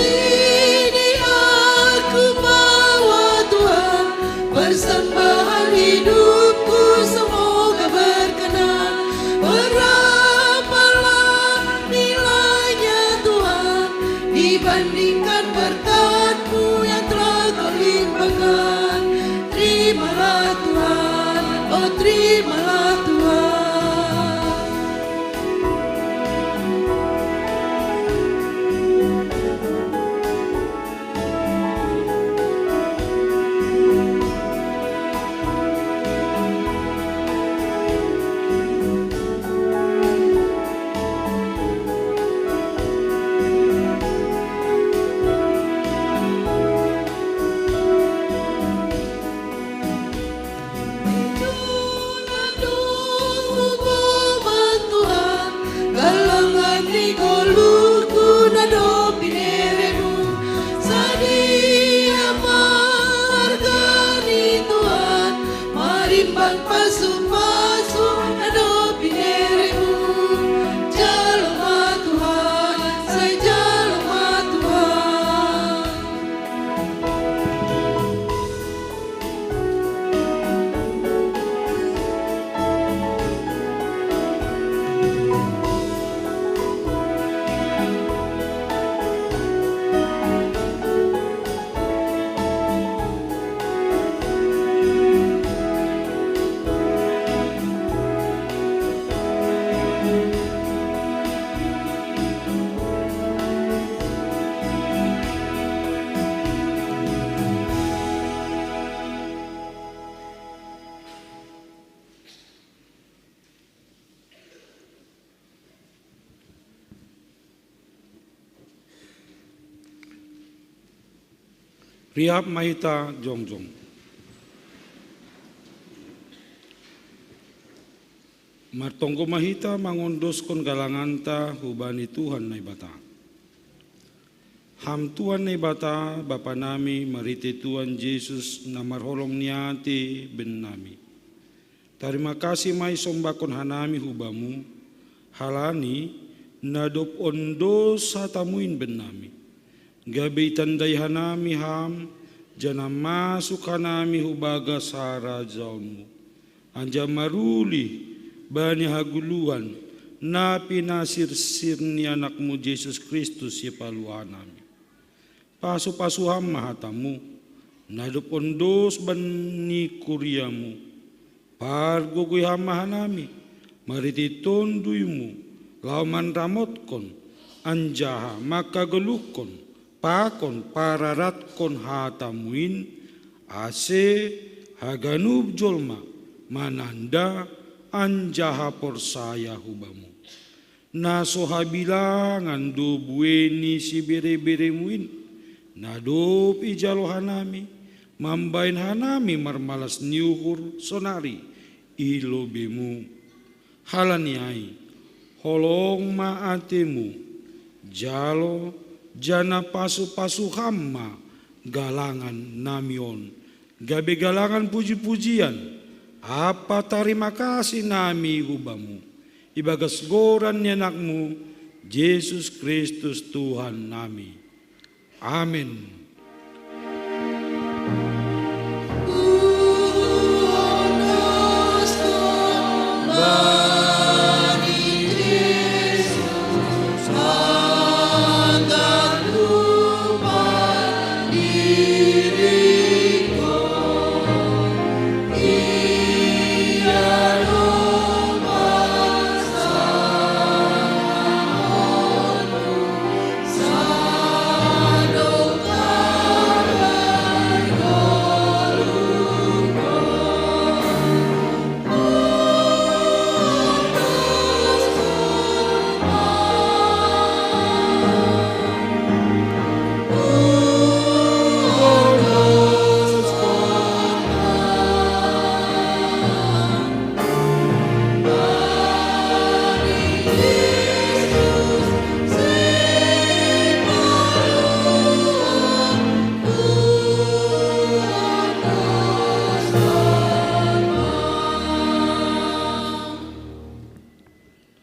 Ini aku bawa, Tuhan, persembahan hidupku, semoga berkenan. Berapalah nilainya, Tuhan, dibandingkan berkat-Mu yang telah Kau limpahkan? Terimalah, Tuhan, oh, terimalah, Tuhan. Galangan ni goluku na dopi neremu, sadia maharga ni Tuhan, marimbang pasu-pasu na dopi neremu. Jalo ma, Tuhan, sai jalo ma, Tuhan. Rihap ma hita jongjong. Martonggo ma hita mangondoskon galanganta hubani Tuhan Naibata. Ham Tuhan Naibata, Bapa nami, marhitei Tuhan Jesus na marholong ni atei bennami. Tarima kasih ma isombahkon hanami hu Bamu, halani na dob ondos hataMu in bennami. Gabe itandai hanami Ham, janah masuk hanami hu bagas harajaonMu. Anjaha maruli bani hagoluhan na pinasirsir ni AnakMu Jesus Kristus Sipaluah nami. Pasu-pasu Ham ma hataMu, na dob ondos bani kuriaMu. Pargogoi Ham ma hanami, marhitei TonduyMu, laho manramotkon, anjaha mangkagoluhkon, pakon pararatkon hataMu in, ase haganup jolma mananda anjaha porsaya hu Bamu. Na so habilangan do buei ni sibere-bereMu in, na dob ijalo hanami, mambahen hanami marmalas ni uhur sonari i lobeiMu. Halani ai, holong ma ateiMu, jalo janah pasu-pasu Ham ma galangan nami on, gabe galangan puji-pujian ampa tarima kasih nami hu Bamu, ibagas goran ni AnakMu, Jesus Kristus Tuhan nami. Amen.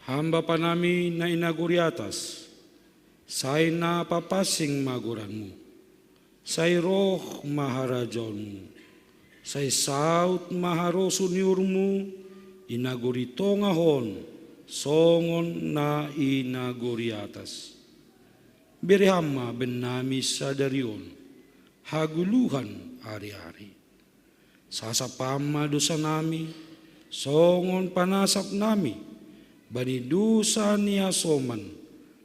Ham Bapa nami na i nagori atas, Sai na papansing ma goranmu, sai roh ma harajaonmu, sai saut ma harosuh ni uhurmu i nagori tongah on songon na i nagori atas. Bere Ham ma bennami sadari on, hagoluhan ari-ari. Sasap Ham ma dosanami, songon panasapnami bani dosa ni hasoman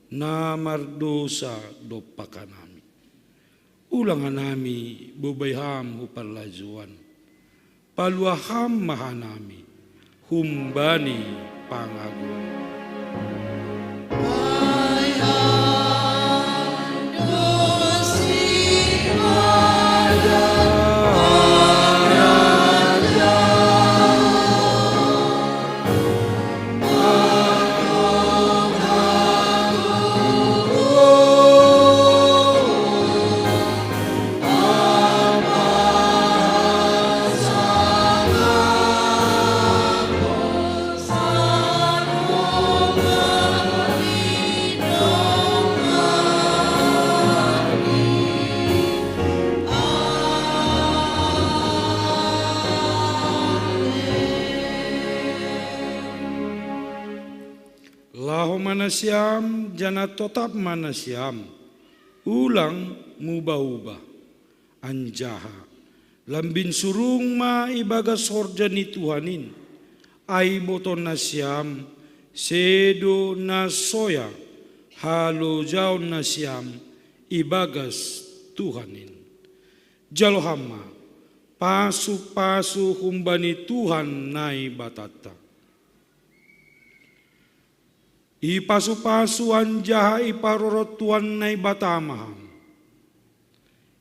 na mardosa dompak hanami. Ulang hanami bobai Ham hu parlajouan, palua Ham ma hanami humbani pangago. Laho ma nasiam, janah totap ma nasiam, ulang mubah-ubah. Anjaha lambin surung ma ibagas horja ni Tuhan in, ai ibotoon nasiam sedo na soya halojaon nasiam ibagas Tuhan in. Jalo Ham ma pasu-pasu humbani Tuhan Naibatanta. Ipasu-pasu anjaha iparorot Tuhan Naibata ma Ham.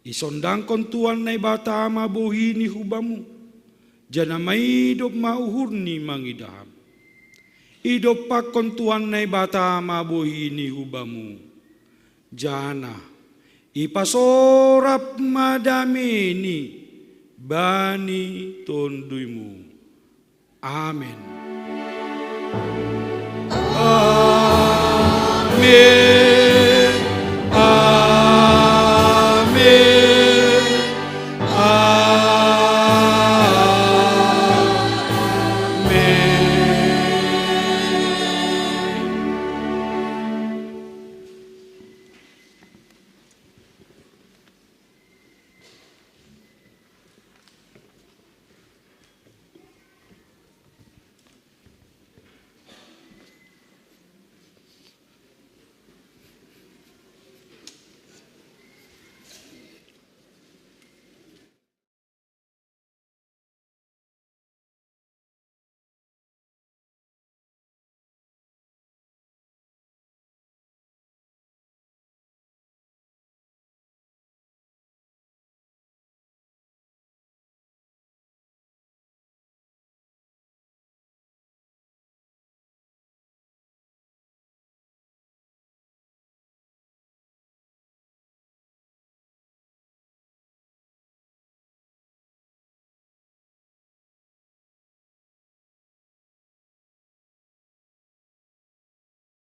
Isondangkon Tuhan Naibata ma bohini hu Bamu, janah maidop ma uhurni mangidah Ham. Idompakkon Tuhan Naibata ma bohini hu Bamu, janah ipasorap ma dameiNi bani tonduyMu. Amen. Amen.